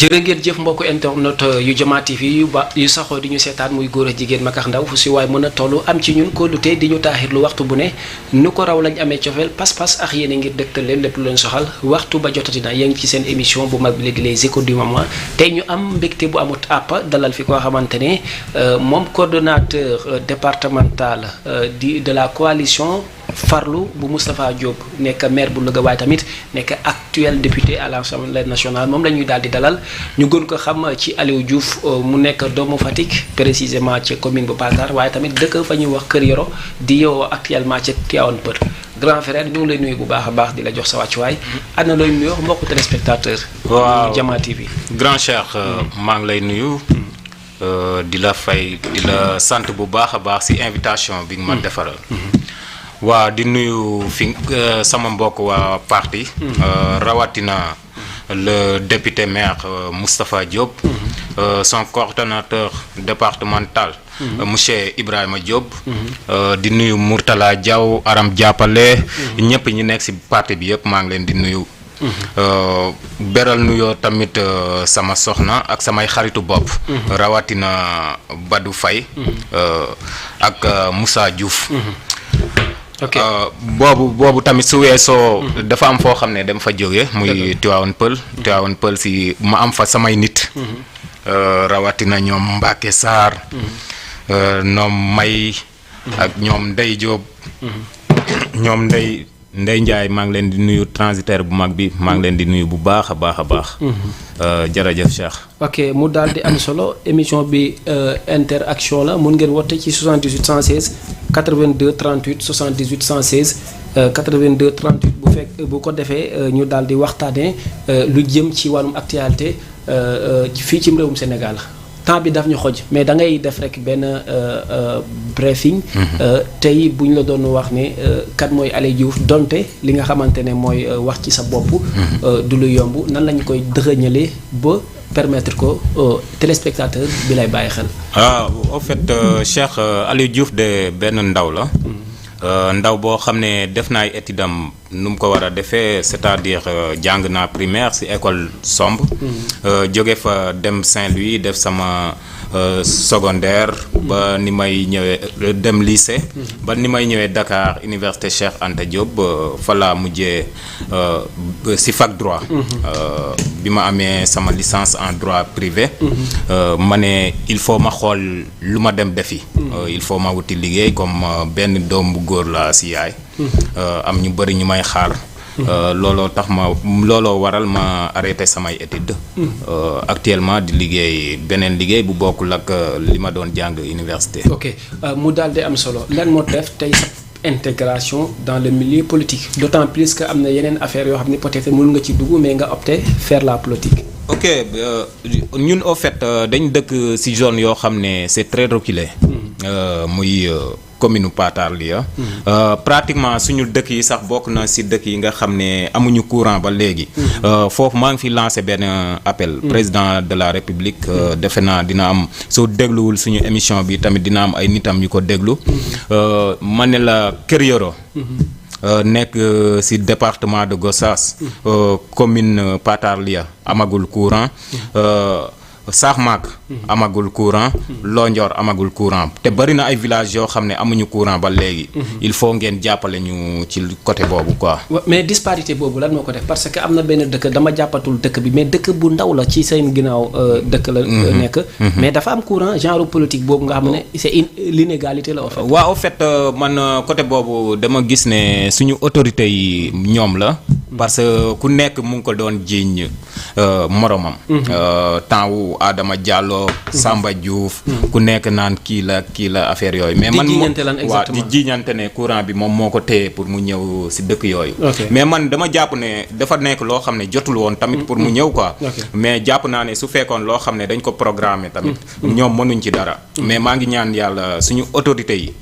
jërë ngeen jëf mbokku internet yu Jama TV yu saxoo di ñu seetaan muy góor a jigéen mag ak ndaw fu si waay mën a toll am ci ñun kóolute di ñu taaxir lu waxtu bu ne nu ko raw lañ amee cofeel pas-pas ak yéen a ngir dëgtal leen lépp lu leen soxal waxtu ba jotati na yéen ci seen émission bu mag bi léegi les échos du moment tey ñu am mbégte bu amut àpp dalal fi koo xamante ne moom coordonnateur départemental de la coalition Farlu bu Moustapha Diop nekk maire bu Louga waaye tamit nekk actuel député à l'Assemblée nationale moom la ñuy daal di dalal ñu gën ko xam ci Aliou Diouf mu nekk doomu Fatick précisément ci commune bu Patar waaye tamit dëkk fa ñuy wax Kër Yoro di yow actuellement ci Tivaouane Peulh grand frère ñu ngi lay nuyu bu baax a baax di la jox sa wàccuwaay ana looy nuyoo mbokku téléspectateur waaw Jama TV. grand cheikh maa ngi lay nuyu di la fay di la sant bu baax a baax si invitation bi nga ma defaral. waaw di nuyu fi sama mbokk waa parti rawatina le député maire Moustapha Diop son coordonnateur départemental monsieur Ibrahima Diop di nuyu Mourtala Diaw Aram Diapale ñëpp ñi nekk ci parti bi yëpp maa ngi leen di nuyu beral nuyoo tamit sama soxna ak samay xaritu bopp rawatina Badou Faye ak Moussa Diouf ok boobu tamit su weesoo dafa am foo xam ne dama fa jóge muy Tivaouane Peulh si ma am fa samay nit rawatina ñoom Mbacke Sarr ñoom May ak ñoom Ndey Diop ñoom Ndey Ndiaye maa ngi leen di nuyu transitaire bu mag bi maa ngi leen di nuyu bu baax a baax a baax jërëjëf Cheikh. ok mu daal di am solo émission bi interaction la mun ngeen woote ci 78 116 82 38 78 116 82 38 bu fekk bu ko defee ñu daal di waxtaanee lu jëm ci wàllum actualité fii ci réewum Sénégal temps bi daf ñu xoj mais da ngay def rek benn briefing. tey bu ñu la doon wax ne kat mooy Aliou Diouf donte li nga xamante ne mooy wax ci sa bopp. du lu yomb nan lañu koy dëxëñalee ba permettre ko téléspectateur bi lay bàyyi xel. en fait Cheikh Aliou Diouf de benn ndaw la. ndaw boo xam ne def naa ay études am nu mu ko war a defee c'est-à-dire jàng naa primaire ci école Somb. jóge fa dem Saint-Louis def sama secondaire. ba ni may ñëwee dem lycée. ba ni may ñëwee Dakar université Cheikh Anta Diop fa laa mujjee ci fac droit. bi ma amee sama licence en droit privé. ma ne il faut ma xool lu ma dem defi. il faut ma wuti liggéey comme benn doom bu góor la ci yaay. am ñu bari ñu may xaar. looloo waral ma arrêté samay études. actuellement di liggéey beneen liggéey bu bokkul ak li ma doon jàng université. ok mu daal di am solo lan moo def tey sa intégration dans le milieu politique d'autant plus que am na yeneen affaires yoo xam ne peut-être mën nga ci dugg mais nga opté faire la politique. ok ñun au fait dañ dëkk ci zone yoo xam ne c'est très reculé. muy commune Patar Lia. Pratiquement suñu dëkk yi sax bokk na ci dëkk yi nga xam ne amuñu courant ba léegi. foofu maa ngi fi lancé benn appel. président de la république defe naa dina am soo dégluwul suñu émission bi tamit dina am ay nitam yu ko déglu. ma ne la Kër Yoro. nekk ci département de Gossas. commune Patar Lia amagul courant. Saxmaak amagul courant. Londior amagul courant te bari na ay villages yoo xam ne amuñu courant ba léegi. il faut ngeen jàppale ñu ci côté boobu quoi. mais disparité boobu lan moo ko def parce que am na benn dëkk dama jàppatul dëkk bi mais dëkk bu ndaw la ci seen ginnaaw dëkk la nekk. mais dafa am courant genre politique boobu nga xam ne c'est l'inégalité la. waaw en fait man côté boobu dama gis ne suñu autorités yi ñoom la. parce que ku nekk mu ngi ko doon jiiñ moromam. temps wu Adama Diallo. Samba Diouf. ku nekk naan kii la affaire yooyu. mais man di jiiñante ne courant bi moom moo ko téye pour mu ñëw ci dëkk yooyu. mais man dama jàpp ne dafa nekk loo xam ne jotul woon tamit pour mu ñëw quoi. mais jàpp naa ne su fekkoon loo xam ne dañ ko programmer tamit. ñoom mënuñ ci dara. mais maa ngi ñaan yàlla suñu autorités yi.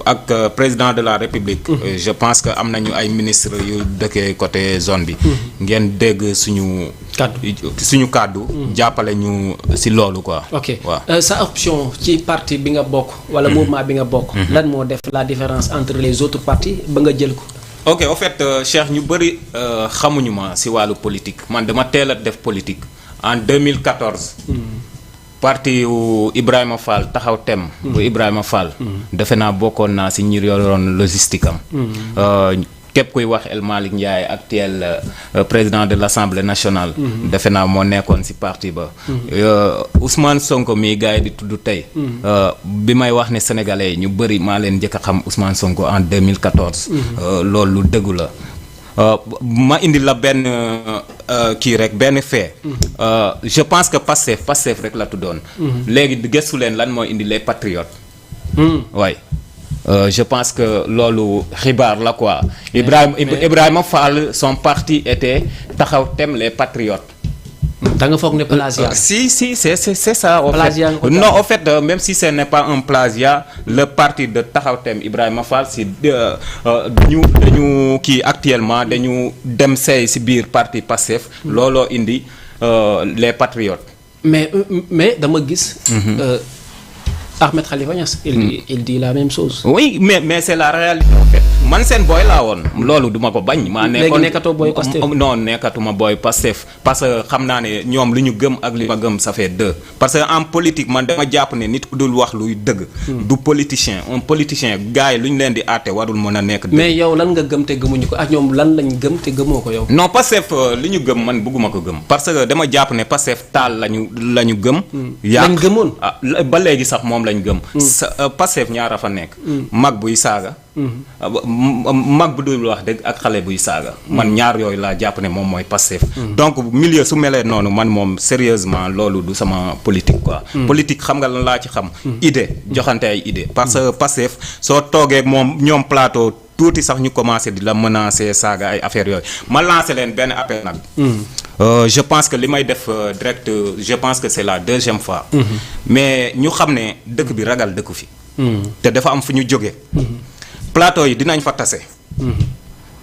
ak président de la république. je pense que am nañu ay ministres yu dëkkee côté zone bi. ngeen dégg suñu kàddu jàppale ñu ci loolu quoi. ok waaw sa option ci parti bi nga bokk. wala mouvement bi nga bokk. lan moo def la différence entre les autres partis ba nga jël ko. ok en fait Cheikh ñu bari xamuñu ma ci wàllu politique man dama teel a def politique en 2014. parti wu Ibrahima Fall taxaw tem bu Ibrahima Fall. defe naa bokkoon naa si ñi yoroon logistique am. képp kuy wax El Malick Ndiaye actuel président de l'Assemblée nationale. defe naa moo nekkoon ci parti ba. Ousmane Sonko mii gars yi di tudd tey. bi may wax ne sénégalais yi ñu bëri maa leen njëkk a xam Ousmane Sonko en 2014. loolu lu dëggu la. ma indi la benn kii rek benn fait. je pense que Pastef rek la tuddoon. léegi gëstu leen lan moo indi les patriotes. waay. je pense que loolu xibaar la quoi. Ibrahima Fall son parti était taxaw tem les patriotes. da nga foog ne plagiat. si c'est ça. plagiat non en fait même si ce n'est pas un plagiat le parti de taxaw tem Ibrahima Fall si dañu kii actuellement dañu dem sey si biir parti Pastef. looloo indi les patriotes. mais dama gis. Ahmed Khalifa Niass. il dit la même chose. oui mais c'est la réalité en fait man seen booy laa woon loolu duma ko bañ. maa nekkoon léegi nekkatoo booy Pastef. non nekkatuma booy Pastef parce que xam naa ne ñoom lu ñu gëm ak li ma gëm ça fait deux. parce que en politique man dama jàpp ne nit ku dul wax luy dëgg. du politicien un politicien gars yi lu ñu leen di àtte warul mën a nekk. mais yow lan nga gëm te gëmuñu ko ak ñoom lan lañ gëm te gëmoo ko yow. non Pastef li ñu gëm man bëgguma ko gëm parce que dama jàpp ne Pastef taal la ñu gëm. lañ gëmoon ba léegi sax moom lañ gëm. Pastef ñaara fa nekk. mag buy saaga. mag bu dul wax dëgg ak xale buy saaga. man ñaar yooyu laa jàpp ne moom mooy Pastef. donc milieu su melee noonu man moom sérieusement loolu du sama politique quoi. politique xam nga lan laa ci xam. idée joxante ay idée parce que Pastef soo toogee moom ñoom plateau tuuti sax ñu commencé di la menacer saaga ay affaires yooyu ma lancé leen benn appel nag. je pense que li may def direct je pense que c'est la deuxième fois. mais ñu xam ne dëkk bi ragal dëkku fi. te dafa am fu ñu jóge plateau yi dinañ fa tase.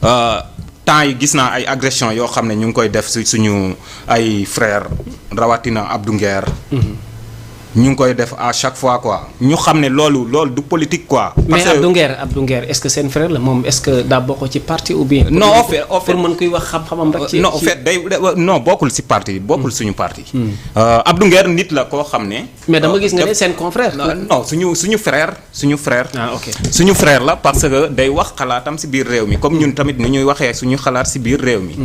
temps yi gis naa ay agression yoo xam ne ñu ngi koy def si suñu ay frères rawatina Abdou Nguer. ñu ngi koy def à chaque fois quoi ñu xam ne loolu du politique quoi. mais Abdou Nguer est-ce que seen frère la moom est-ce que daa bokk ci parti ou bien. non en fait pour mën kuy wax xam-xamam rek. ci non en fait day non bokkul ci parti bokkul suñu parti. Abdou Nguer nit la koo xam ne. mais dama gis nga ne seen confrère. non suñu frère. ah ok suñu frère la parce que day wax xalaatam ci biir réew mi comme ñun tamit ni ñuy waxee suñu xalaat ci biir réew mi.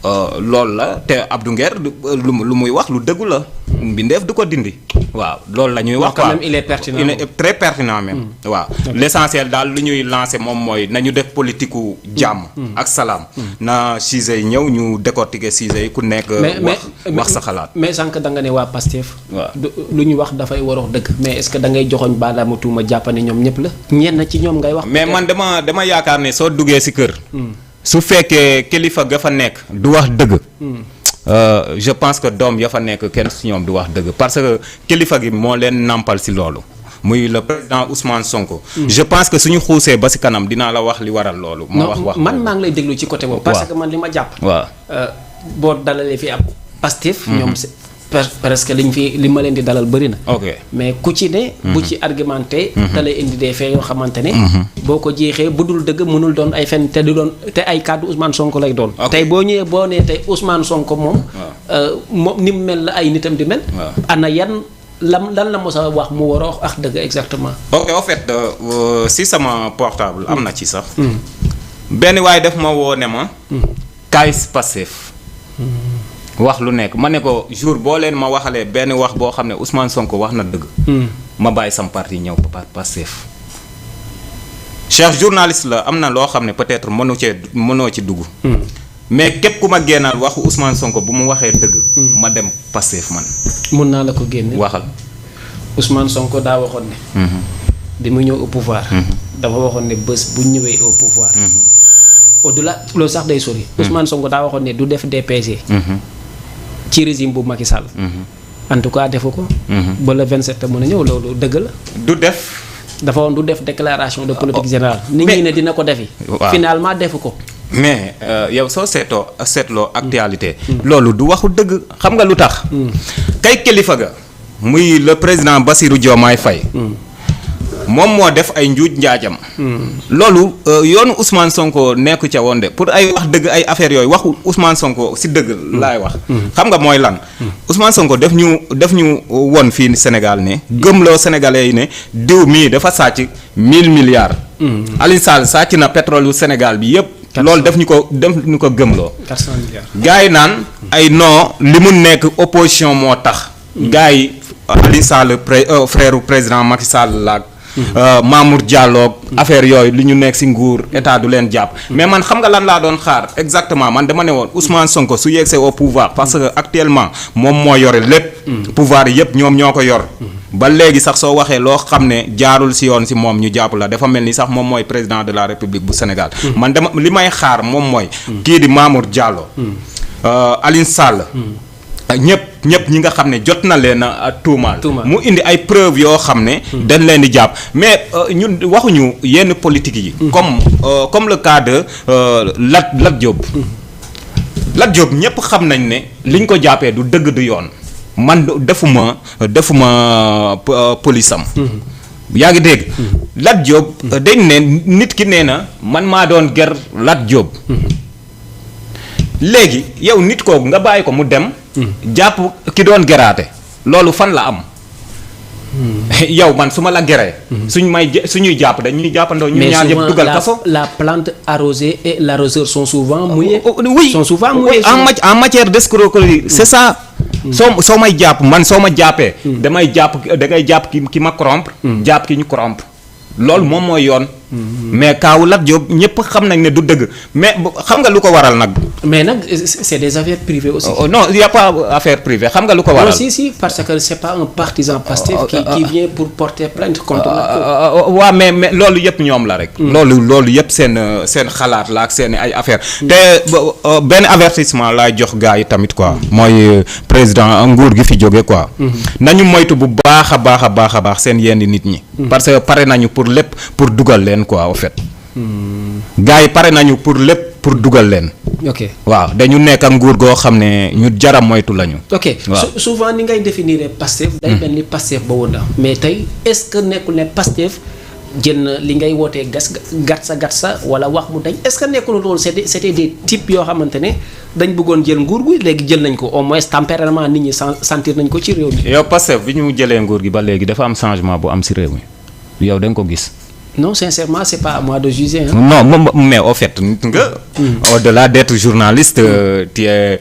loolu la te Abdou Nguer lu muy wax lu dëggu la. mbindeef du ko dindi. waaw loolu la ñuy wax. quand même il est pertinent. il est très pertinent même. waaw l'essentiel daal lu ñuy lancer moom mooy nañu def politique gu jàmm. ak salaam. na sujet yi ñëw ñu décortiquer sujet yi ku nekk. wax sa xalaat. mais sànq da nga ne waa Pastef. waaw lu ñu wax dafay waroon dëgg. mais est-ce que da ngay joxoñ baaraamu tuuma jàpp ne ñoom ñëpp la. ñenn ci ñoom ngay wax. mais man dama yaakaar ne soo duggee ci kër. su fekkee kilifa ga fa nekk du wax dëgg. je pense que doom ya fa nekk kenn ci ñoom du wax dëgg parce que kilifa gi moo leen nampal ci loolu muy le président Ousmane Sonko. je pense que suñu xuusee ba ci kanam dinaa la wax li waral loolu. wax man maa ngi lay déglu ci côté boobu. parce que man li ma jàpp. waaw boo dalalee fi ab Pastef. ñoom presque li ma leen di dalal bëri na. ok mais ku ci ne. bu ci argumenté. da lay indi des faits yoo xamante ne. boo ko jeexee bu dul dëgg mënul doon ay fen te ay kàddu Ousmane Sonko lay doon. tey boo ñëwee boo nee tey Ousmane Sonko moom. moom ni mu mel la ay nitam di mel. ana yan lan la mos a wax mu war a wax ak dëgg exactement. ok en fait si sama portable am na ci sax. benn waaye def ma woo ne ma. kaay Pastef. wax lu nekk ma ne ko jour boo leen ma waxalee benn wax boo xam ne Ousmane Sonko wax na dëgg. ma bàyyi sam parti ñëw Pastef. chef journaliste la am na loo xam ne peut-être mënoo ci dugg. mais képp ku ma génnal waxu Ousmane Sonko bu mu waxee dëgg. ma dem Pastef man. mun naa la ko génne. waxal. Ousmane Sonko daa waxoon ne. bi mu ñëw au pouvoir. dafa waxoon ne bés bu ñëwee au pouvoir. au-delà loolu sax day sori. Ousmane Sonko daa waxoon ne du def DPG. ci régime bu Macky Sall. en tout cas defu ko. ba le 27 mën a ñëw loolu dëgg la. du def. dafa woon du def déclaration de politique générale. nit ñi ne dina ko defi. finalement defu ko. mais yow soo seetloo actualité. loolu du waxu dëgg xam nga lu tax. kay kilifa ga muy le président Bassirou Diomaye Faye. moom moo def ay njuuj njaajam. loolu yoonu Ousmane Sonko nekk ca woon de pour ay wax dëgg ay affaires yooyu waxu Ousmane Sonko si dëgg laay wax. xam nga mooy lan. Ousmane Sonko def ñu won fii Sénégal ne gëmloo Sénégalais yi ne diw mii dafa sàcc 1000 milliards. Aliou Sall sàcc na pétrole yu Sénégal bi yépp loolu def ñu ko gëmloo. 400 milliards. gars yi naan ay non li mu nekk opposition moo tax. gars yi Aliou Sall frère président Macky Sall laag. Mamour Diallo affaire yooyu li ñu nekk ci nguur état du leen jàpp. mais man xam nga lan laa doon xaar exactement man dama ne woon Ousmane Sonko su yegsee au pouvoir parce que actuellement moom moo yore lépp. pouvoir yépp ñoom ñoo ko yor. ba léegi sax soo waxee loo xam ne jaarul ci yoon ci moom ñu jàpp la dafa mel ni sax moom mooy président de la République bu Sénégal. man dama li may xaar moom mooy. kii di Mamour Diallo. Aliou Sall. ñëpp ñi nga xam ne jot na leen a tuumaal mu indi ay preuves yoo xam ne dañ leen di jàpp mais ñun waxuñu yenn politique yi comme le cas de Lat Diop Lat Diop ñëpp xam nañ ne liñ ko jàppee du dëgg du yoon man defuma police am yaa ngi dégg Lat Diop dañ ne nit ki nee na man maa doon ger Lat Diop léegi yow nit kooku nga bàyyi ko mu dem jàpp ki doon geraate loolu fan la am yow man su ma la geree suñuy jàpp dañuy jàppandoo ñu ñaar yëpp dugal kaso. La plante arrosée et l'arroseur sont souvent mouillés. Oui, sont souvent mouillés. En matière d'escroquerie c'est ça. soo may jàpp man soo ma jàppee. da ngay jàpp ki ma corrompre. jàpp ki ñu corrompre loolu moom mooy yoon. mais kaawu Lat Diop ñëpp xam nañ ne du dëgg mais xam nga lu ko waral nag. mais nag c'est des affaires privées aussi. Non il y a pas affaire privée xam nga lu ko waral. non si parce que c'est pas un partisan Pastef qui vient pour porter plainte contre waaw mais loolu yëpp ñoom la rek. loolu yëpp seen xalaat la ak seen ay affaire te benn avertissement laay jox gars yi tamit quoi. mooy président nguur gi fi jóge quoi. nañu moytu bu baax a baax seen yenn nit ñi. parce que pare nañu pour lépp pour dugal leen quoi au fait. gars yi pare nañu pour lépp pour dugal leen. ok waaw dañu nekk ak nguur goo xam ne ñu jara moytu lañu. ok souvent ni ngay définir Pastef. day mel ni Pastef ba woon mais tey est-ce que nekkul ne Pastef jën li ngay wootee gatsa wala wax mu dañ est-ce que nekkul loolu c'était des types yoo xamante ne dañ bëggoon jël nguur gi léegi jël nañ ko au moins tempéralement nit ñi sentir nañ ko ci réew mi. yow Pastef bi ñu jëlee nguur gi ba léegi dafa am changement bu am ci réew mi yow da nga ko gis. Non, sincèrement, c'est pas à moi de juger. Hein. Non, mais au fait, au-delà d'être journaliste, tu es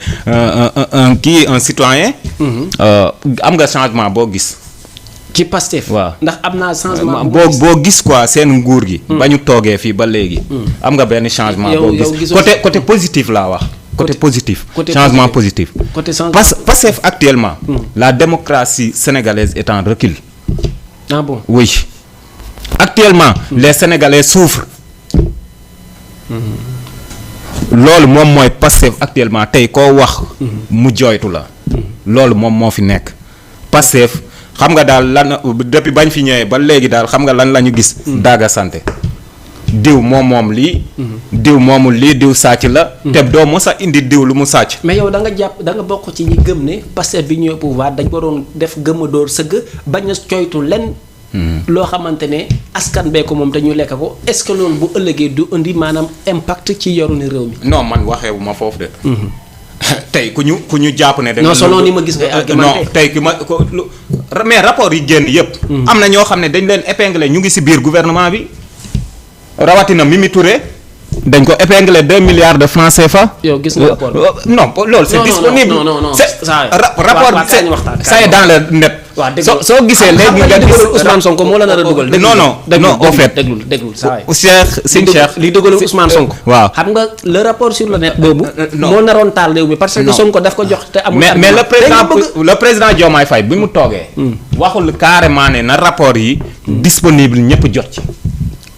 un citoyen. Am nga changement boo gis. ci Pastef. waaw ndax am naa changement. boo gis quoi seen nguur gi. ba ñu toogee fii ba léegi. am nga benn changement boo gis côté positif laa wax. côté positif. Changement positif. Côté changement. Pastef actuellement. La démocratie sénégalaise est en recul. Ah bon? Oui. Actuellement les Sénégalais souffrent. loolu moom mooy Pastef actuellement tey koo wax mu jooytu la. loolu moom moo fi nekk. Pastef xam nga daal lan depuis bañ fi ñëwee ba léegi daal xam nga lan la ñu gis. daaga santé diw moom lii. diw moomul lii diw sàcc la. te doo mos a indi diw lu mu sàcc. mais yow da nga bokk ci ñi gëm ne Pastef bi ñëwee pouvoir dañ ko doon def gëm a door sëgg bañ a coytu lenn. loo xamante ne askan bee ko moom te ñu lekk ko est-ce que loolu bu ëllëgee du indi maanaam impact ci yoruni réew mi. non man waxeewu ma foofu de. tey ku ñu jàpp ne. non selon ni ma gis ngay argumenté. non tey ki ma ko mais rapport yi génn yëpp. am na ñoo xam ne dañ leen épinglé ñu ngi ci biir gouvernement bi rawatina Mimi Touré. dañ ko épinglé 2 milliards de francs CFA. yow gis nga rapport non loolu c'est disponible. non rapport bi ça est dans le net. waaw dégg soo gisee léegi nga gis Ousmane Sonko moo la nar a dugal. non au fait déglul saa yi. Cheikh li dugal Ousmane Sonko. waaw xam nga le rapport sur le net boobu. moo naroon taal réew mi parce que Sonko daf ko jox te amul. mais le président Diomaye Faye bi mu toogee. waxul carrément ne na rapport yi disponible ñëpp jot ci.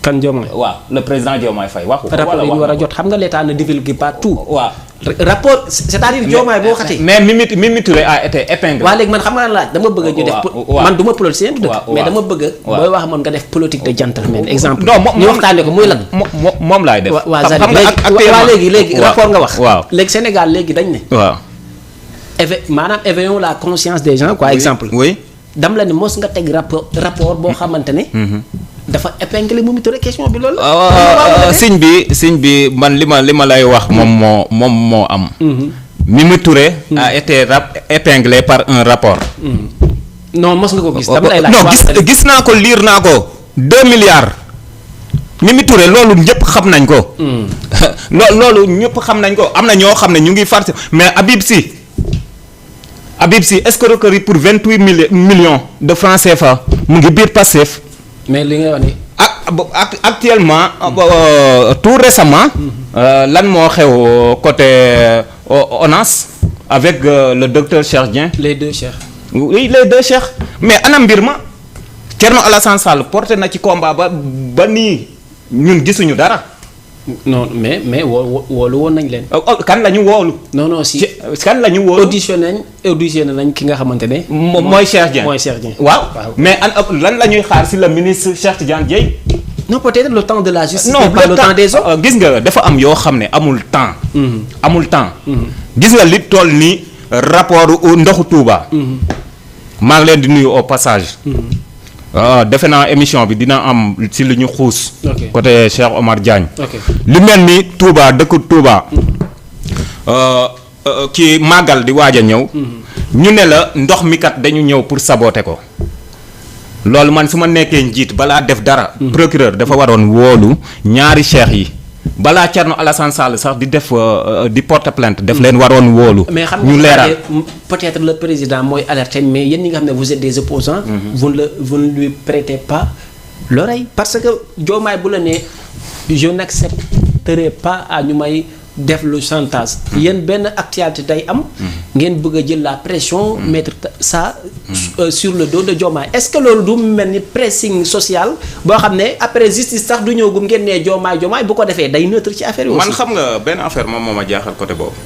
kan Diomaye. waaw le président Diomaye Faye waxu. rapport yi ñu war a jot xam nga l'État ne divulgue pas tout. waaw rapport c'est-à-dire Diomaye boo xatee. mais Mimi Touré a été épinglé. waaw léegi man xam nga laaj dama bëgg ñu def. man du ma politicien du dëkk mais dama bëgg. booy wax moom nga def politique de gentleman exemple. ñu waxtaanee ko muy lan. moom laay def. waaw léegi rapport nga wax. waaw léegi Sénégal léegi dañ ne. waaw. maanaam éveillons la conscience des gens quoi exemple. oui dam la ne mos nga teg rapport boo xamante ne. dafa épinglé Mimi Touré question bi loolu. signe bi man li ma lay wax moom moo am. Mimi Touré a été épinglé par un rapport. non mos nga ko gis. dama lay laaj non gis naa ko lire naa ko 2 milliards. Mimi Touré loolu ñëpp xam nañ ko. loolu ñëpp xam nañ ko am na ñoo xam ne ñu ngi farci mais Habib Sy escroquerie pour 28 millions de francs CFA mu ngi biir Pastef. mais li nga wax ni. actuellement tout récemment. lan moo xew côté ONAS avec le docteur Cheikh Dieng. les deux Cheikh. oui les deux Cheikh mais ana mbir ma Thierno Alassane Sall porté na ci combat ba nii ñun gisuñu dara. non mais woolu woon nañ leen. kan la ñu woolu. non si kan la ñu woolu. auditionné nañ ki nga xamante ne. mooy Cheikh Dieng waaw mais lan la ñuy xaar si le ministre Cheikh Tidiane Dièye. non peut-être le temps de la justice. non pas le temps des autres. gis nga dafa am yoo xam ne amul temps. amul temps. gis nga li toll ni rapport ndoxu Touba. maa ngi leen di nuyu au passage. defe naa émission bi dina am si lu ñu xuus. côté Cheikh Omar Diagne. li mel ni Touba dëkku Touba. kii màggal di waaj a ñëw. ñu ne la ndox mi kat dañu ñëw pour saboter ko. loolu man su ma nekkee njiit balaa def dara. procureur dafa waroon woolu ñaari cheikh yi. balaa Thierno Alassane Sall sax di def di porter plainte def leen waroon wóolu. ñu leeral mais peut-être le président mooy alerté mais yéen ñi nga xam ne vous êtes des opposants vous ne lui prêtez pas l'oreille parce que Diomaye bu la ne je n'accepterai pas à ñu may def lu chantage. yéen benn actualité day am. ngeen bëgg a jël la pression. mettre ça sur le dos de Diomaye est-ce que loolu du mel ni pressing social boo xam ne après justice sax du ñëw gum ngeen nee Diomaye bu ko defee day neutre ci affaire yi aussi. man xam nga benn affaire moom moo ma jaaxal côté boobu.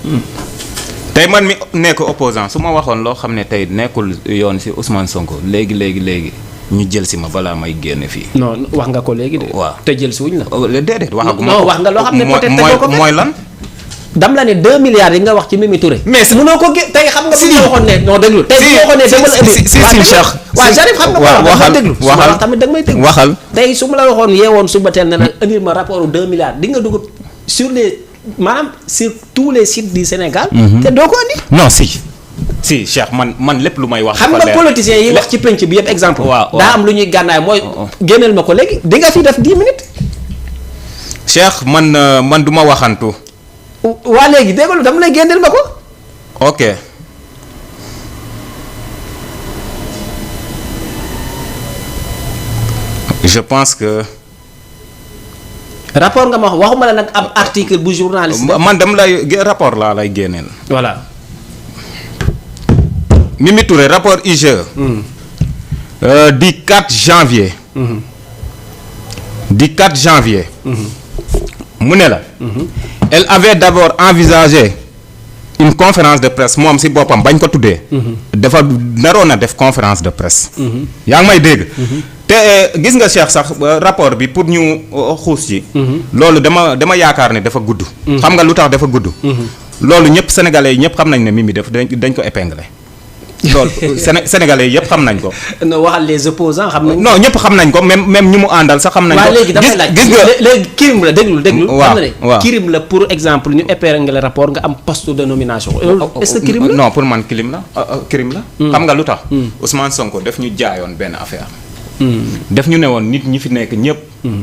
tey man mi nekk opposant su ma waxoon loo xam ne tey nekkul yoon si Ousmane Sonko léegi ñu jël si ma balaa may génne fii. non wax nga ko léegi de. waaw te jël si wuñ la. déedéet waxaguma non wax nga loo xam ne peut-être mooy lan. dam la ne 2 milliards yi nga wax ci Mimi Touré. mais mënoo ko gé tey xam nga. bu ñu waxoon ne non déglu. tey bu ñu waxoon ne dama la indi. si Cheikh. waaw Jarif xam nga ko waxal déglu. waxal tamit da nga may déglu. waxal tey su ma la waxoon yeewoon suba teel ne la indil ma rapport 2 milliards di nga dugg sur les maanaam sur tous les sites du Sénégal. te doo ko indi. non si Cheikh man lépp lu may wax. xam nga politiciens yi wax ci penc bi yëpp exemple. waaw daa am lu ñuy gànnaay mooy. génneel ma ko léegi di nga fi def 10 minutes. Cheikh man du ma waxantu. waa léegi dégg dama lay génneel ma ko. ok. je pense que. rapport nga ma wax waxuma la nag ab article bu journaliste. man dama lay rapport laa lay génneel. voilà. Mimi Touré rapport IGE. du 4 janvier. du 4 janvier. mu ne la. elle avait d'abord envisagé une conférence de presse moom ci boppam bañ ko tuddee. dafa naroon a def conférence de presse. yaa ngi may dégg. te gis nga Cheikh sax rapport bi pour ñu xuus ci. loolu dama yaakaar ne dafa gudd. xam nga lu tax dafa gudd. loolu ñëpp sénégalais yi ñëpp xam nañ ne Mimi dañ ko épinglé. loolu sénégalais yëpp xam nañ ko. non waxal les opposants xam nañ. non ñëpp xam nañ ko même ñu mu àndal sax xam nañ ko. waaw léegi damay laaj gis nga léegi crime la déglu. waaw crime la pour exemple ñu épinglé rapport nga am poste de nomination. est-ce que crime la non pour man crime la crime la. xam nga lu tax. Ousmane Sonko daf ñu jaayoon benn affaire. daf ñu ne woon nit ñi fi nekk ñëpp.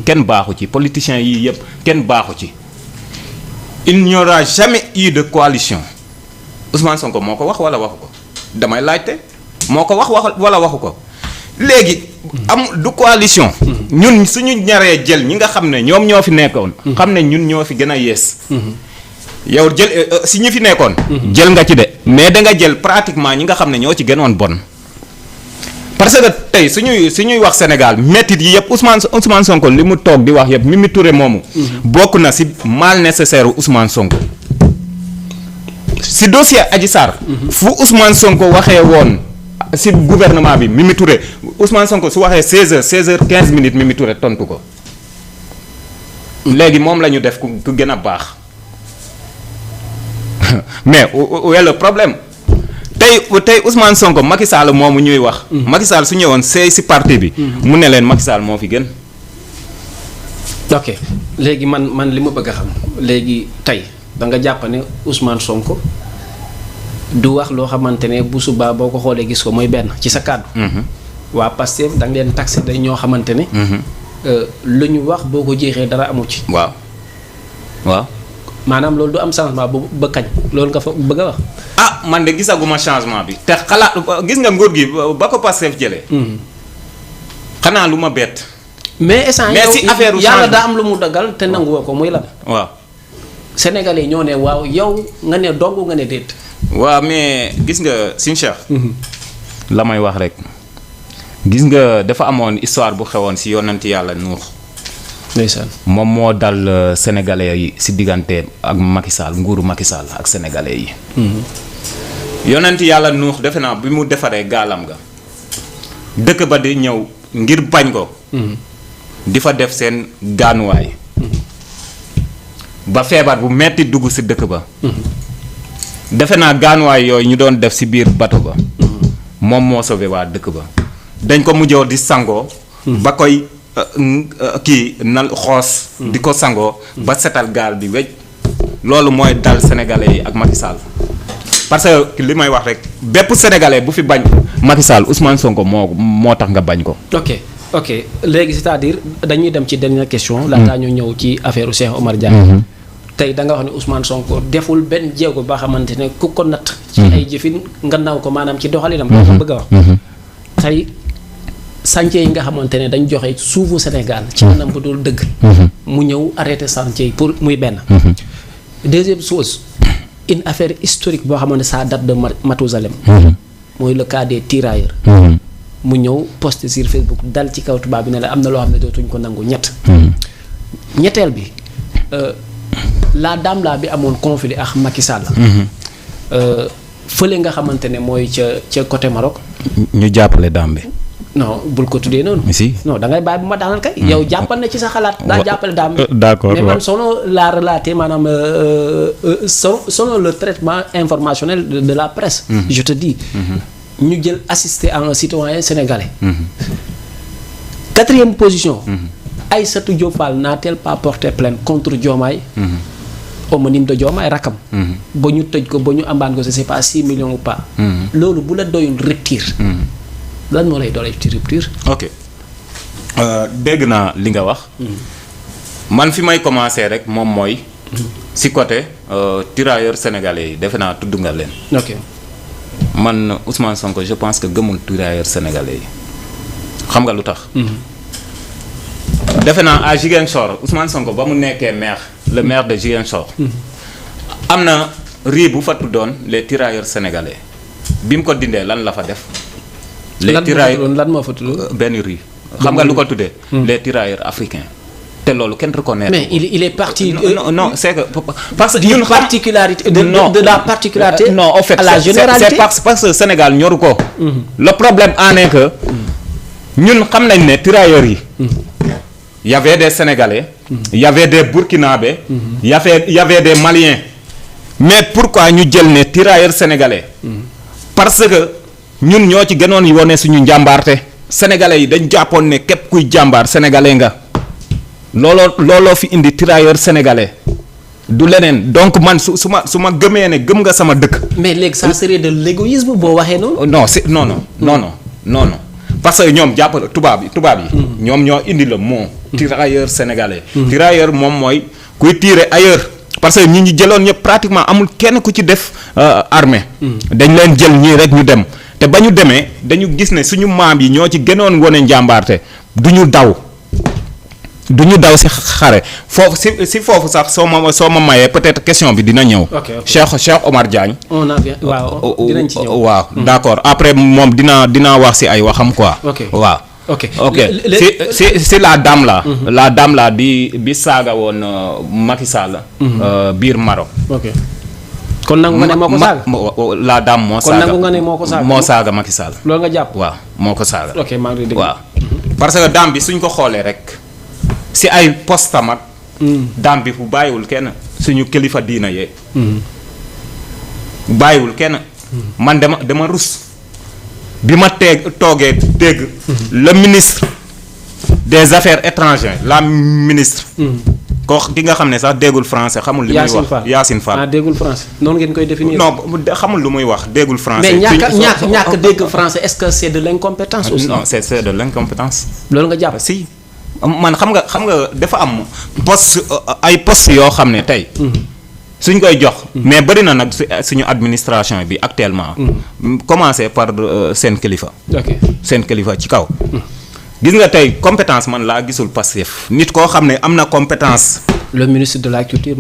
kenn baaxu ci politiciens yii yëpp kenn baaxu ci. il n'y aura jamais eu de coalition Ousmane Sonko moo ko wax wala waxu ko. damay laajte moo ko wax wala waxu ko léegi du coalition. ñun suñu ñaree jël ñi nga xam ne ñoom ñoo fi nekkoon. xam ne ñun ñoo fi gën a yees. yow jël si ñi fi nekkoon. jël nga ci de mais da nga jël pratiquement ñi nga xam ne ñoo ci gënoon bon. parce que tey suñuy wax Sénégal métit yi yëpp Ousmane Sonko li mu toog di wax yëpp Mimi Touré moomu. bokk na si mal nécessaire Ousmane Sonko. si dossier Adji Sarr. fu Ousmane Sonko waxee woon si gouvernement bi Mimi Touré Ousmane Sonko su waxee 16h Mimi Touré tontu ko léegi moom la ñu def ku gën a baax mais où est le problème tey Ousmane Sonko Macky Sall moomu ñuy wax. Macky Sall su ñëwoon seey si parti bi. mu ne leen Macky Sall moo fi gën ok léegi man li ma bëgg a xam léegi tey da nga jàpp ne Ousmane Sonko du wax loo xamante ne bu subaa boo ko xoolee gis ko mooy benn ci sa kàddu. waa Pastef da nga leen taxé dañ ñoo xamante ne. lu ñu wax boo ko jeexee dara amu ci. waaw. maanaam loolu du am changement bu ba kañ loolu nga fa bëgg a wax. ah man de gisaguma changement bi te xalaat gis nga nguur gi ba ko Pastef jëlee. xanaa lu ma bett. mais instant si affaire yàlla daa am lu mu dagal te nanguwoo ko muy lan. waaw. Sénégalais ñoo ne waaw yow nga ne dong nga ne déet. waaw mais gis nga Sëñ Cheikh. la may wax rek. gis nga dafa amoon histoire bu xewoon si yonent yàlla Nuux. ndeysaan moom moo dal sénégalais yi si diggante ak Macky Sall nguuru Macky Sall ak sénégalais yi. yonent yàlla Nuux defe naa bi mu defaree gaalam ga dëkk ba di ñëw ngir bañ ko. di fa def seen gaanuwaay. ba feebar bu metti dugg si dëkk ba. defe naa gaanuwaay yooyu ñu doon def si biir bato ba. moom moo sauvé waa dëkk ba. dañ ko mujjoo di sangoo. ba koy kii nal xoos. di ko sangoo. ba setal gaal bi wéj. loolu mooy dal sénégalais yi ak Macky Sall parce que li may wax rek bépp sénégalais bu fi bañ Macky Sall Ousmane Sonko moo tax nga bañ ko. ok léegi c'est-à-dire dañuy dem ci dernière question. laataa ñu ñëw ci affaire Cheikh Omar Diagne. tey da nga wax ne Ousmane Sonko deful benn jéego ba xamante ne ku ko natt. ci ay jëfin nga naw ko maanaam ci doxalinam. moo ko bëgg a wax. tey chantier yi nga xamante ne dañ joxe suufu Sénégal. ci anam bu dul dëgg. mu ñëw arrêté chantier yi pour muy benn. deuxième chose une affaire historique boo xamante ne ça date de Mathusalem. mooy le cas des tirailleurs. mu ñëw posté sur Facebook dal ci kaw tubaab bi ne la am na loo xam ne dootuñ ko nangu ñetteel bi la dame la bi amoon conflit ak Macky Sall. fële nga xamante ne mooy ca côté Maroc. ñu jàppale dame bi. non bul ko tuddee noonu. si non da ngay bàyyi bu ma daanal kay. yow jàppal na ci sa xalaat. daa jàppale dame bi. d'accord mais man selon la relaté maanaam selon le traitement informationnel de la presse. je te dis. ñu jël assister à un citoyen sénégalais. Quatrième position. Aïssatou Diop Fall n'a-t-elle pas porté plainte contre Diomaye. homonyme de Diomaye rakam. ba ñu tëj ko ba ñu ambaan ko c'est pas 6 millions ou pas. loolu bu la doyul rupture. lan moo lay doole ci rupture. ok dégg naa li nga wax. man fi may commencer rek moom mooy. si côté tirailleurs sénégalais yi defe naa tudd nga leen. ok. man Ousmane Sonko je pense que gëmul tirailleurs sénégalais yi xam nga lu tax. defe naa à Ziguinchor Ousmane Sonko ba mu nekkee maire le maire de Ziguinchor. am na riz bu fa tuddoon les tirailleurs sénégalais bi mu ko dindee lan la fa def. les tirailleurs lan moo fa tudd. benn riz. xam nga lu ko tuddee. les tirailleurs africains. te loolu kenn reconnaître. mais il est parti. non c'est que parce que d'une particularité de la particularité. non en fait à la généralité c'est parce que Sénégal ñoru ko. le problème en est que ñun xam nañ ne tirailleurs yi. y avait des Sénégalais. y avait des Burkinabés. y avait des Maliens. mais pourquoi ñu jël ne tirailleurs sénégalais. parce que ñun ñoo ci gënoon wone suñu njàmbaarte. Sénégalais yi dañ jàppoon ne képp kuy jàmbaar sénégalais nga. looloo fi indi tirailleur sénégalais du leneen donc man su ma gëmee ne gëm nga sama dëkk. mais léegi ça serait de l'égoïsme boo waxee noonu. non c'est non parce que ñoom jàpp tubaab yi. ñoom ñoo indi le mot. tirailleur sénégalais. tirailleur moom mooy kuy tirer ailleurs. parce que ñi ñu jëloon ñëpp pratiquement amul kenn ku ci def armée. dañ leen jël ñii rek ñu dem te ba ñu demee dañu gis ne suñu maam yi ñoo ci gënoon wone njàmbaarte du ñu daw. si xare foofu si foofu sax soo ma mayee peut-être question bi dina ñëw. Cheikh Omar Diagne. waaw dinañ ci ñëw. waaw d'accord après moom dina wax si ay waxam quoi. waaw. ok si la dame la. la dame la bi saaga woon Macky Sall. biir Maroc. kon nangu nga ne moo ko saaga. la dame moo saaga kon nangu nga ne moo ko saaga. moo saaga Macky Sall. loolu nga jàpp. waaw moo ko saaga. ok maa ngi dégg. waaw parce que dame bi suñ ko xoolee rek. si ay postam ak. dame bi fu bàyyiwul kenn suñu kilifa diina yee. bàyyiwul kenn. man dama rus. bi ma toogee dégg. le ministre des affaires étrangères la ministre. ko ki nga xam ne sax déggul français xamul li muy wax Yacine Fall. ah déggul français noonu ngeen koy définir. non xamul lu muy wax déggul français. mais ñàkk dégg français est-ce que c'est de l'incompétence aussi. non c'est de l'incompétence. loolu nga jàpp si man xam nga dafa am poste yoo xam ne tey. suñ koy jox. mais bëri na nag suñu administration bi actuellement. commencer par seen kilifa. ok seen kilifa ci kaw. gis nga tey compétence man laa gisul Pastef nit koo xam ne am na compétence. le ministre de la culture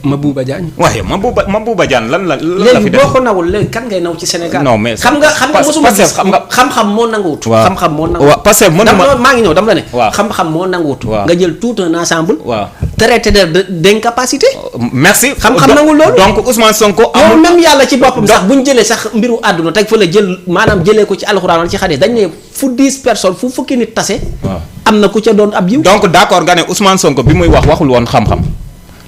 Mabouba Diagne. waaye Mabouba Diagne lan la fi def léegi boo ko nawul léegi kan ngay naw ci Sénégal. non mais xam nga mosuma gis xam-xam moo nanguwut. waaw xam-xam moo nanguwut. waaw parce que maa ngi ñëw dama la ne. waaw xam-xam moo nanguwut. waaw nga jël tout un ensemble. waaw traité d'incapacité. merci. xam-xam nangul loolu. donc Ousmane Sonko. amul même yàlla ci boppam sax bu ñu jëlee sax mbiru àdduna teg fa la jël maanaam jëlee ko ci alxuraan wala ci xadis dañ ne fu 10 personnes fu fukki nit tase. waaw am na ku ca doon ab yiw. donc d'accord nga ne Ousmane Sonko bi muy waxul woon xam-xam.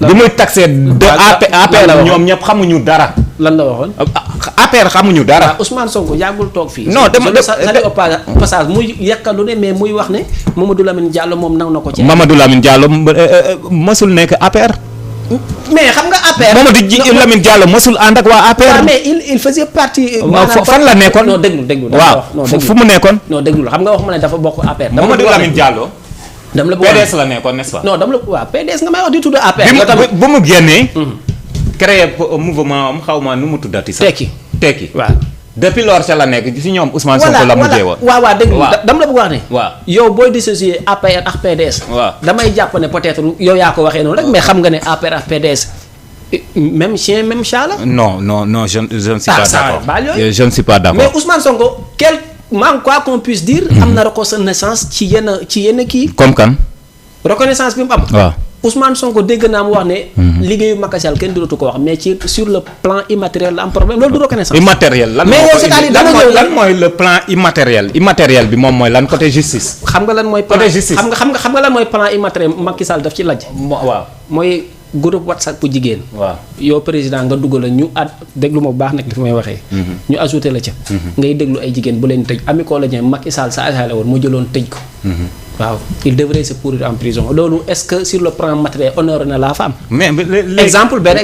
bi muy taxé de APR ñoom ñëpp xamuñu dara. lan la waxoon. APR xamuñu dara. waaw Ousmane Sonko yàggul toog fii. non passage muy yàkkalu ne mais muy wax ne Mamadou Lamine Diallo moom naw na ko ci. Mamadou Lamine Diallo mësul nekk APR. mais xam nga APR. Mamadou Lamine Diallo mësul ànd ak waa APR. mais il faisait partie. fan la nekkoon. non déglu. waaw fu mu nekkoon. non déglu xam nga wax ma ne dafa bokk APR. Mamadou Lamine Diallo. dama la PDS la nekkoon n'est-ce pas. non dama la waaw PDS nga may wax di tudd APR. bu mu génnee. créé mouvement am xaw ma nu mu tuddati sax. tekki waaw. depuis lors ca la nekk ci ñoom Ousmane Sonko la mujjee woon. waaw déglu dama la bëgg wax ne. waaw yow booy dissocier APR ak PDS. waaw damay jàpp ne peut-être yow yaa ko waxee noonu rek mais xam nga ne APR ak PDS même chien même chat la. non je ne suis pas d'accord. je ne suis pas d'accord. mais Ousmane Sonko quoi qu'on puisse dire. am na reconnaissance ci yenn kii. comme kan. reconnaissance bi mu am. waaw Ousmane Sonko dégg naa mu wax ne. liggéeyu Macky Sall kenn dootu ko wax mais sur le plan immatériel la am problème loolu du reconnaissance. immatériel lan mooy le plan immatériel. immatériel bi moom mooy lan côté justice. xam nga lan mooy. côté justice xam nga lan mooy plan immatériel Macky Sall daf ci lajj. waaw mooy groupe WhatsApp bu jigéen. waaw yow président nga dugg la ñu déglu ma bu baax nag li may waxee. ñu ajouté la ca. ngay déglu ay jigéen bu leen tëj Ami Collé Dieng Macky Sall sa agent la woon mu jëloon tëj ko. waaw il devrait se pourrir en prison loolu est-ce que sur le plan matériel honoré na la femme. mais benn exemple laa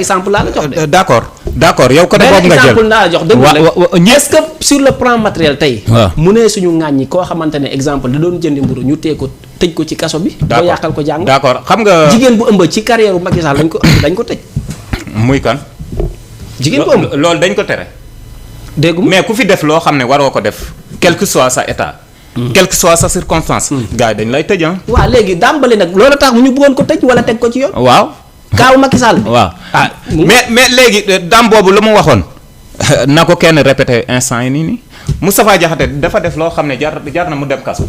la jox de. d'accord yow côté boobu nga jël benn exemple naa la jox dégg est-ce que sur le plan matériel tey. mu ne suñu ŋàññi koo xamante ne exemple da doon jëndi mburu ñu tee ko tëj ko ci kaso bi. ba yàqal ko jàng. d'accord xam nga. jigéen bu ëmb ci carrière bu Macky Sall dañ ko tëj. muy kan. jigéen bu ëmb loolu dañ ko tere. dégg mais ku fi def loo xam ne waroo ko def quel que soit sa état. quelle que soit sa circonstance. gars yi dañ lay tëj ah. waaw léegi dàmbali nag loolu tax ñu bëggoon ko tëj wala teg ko ci yoon. waaw. kaaw Macky Sall. waaw mais léegi daam boobu la mu waxoon na ko kenn répété instant yi nii Moustapha Diakhaté dafa def loo xam ne jar na mu dem kaso.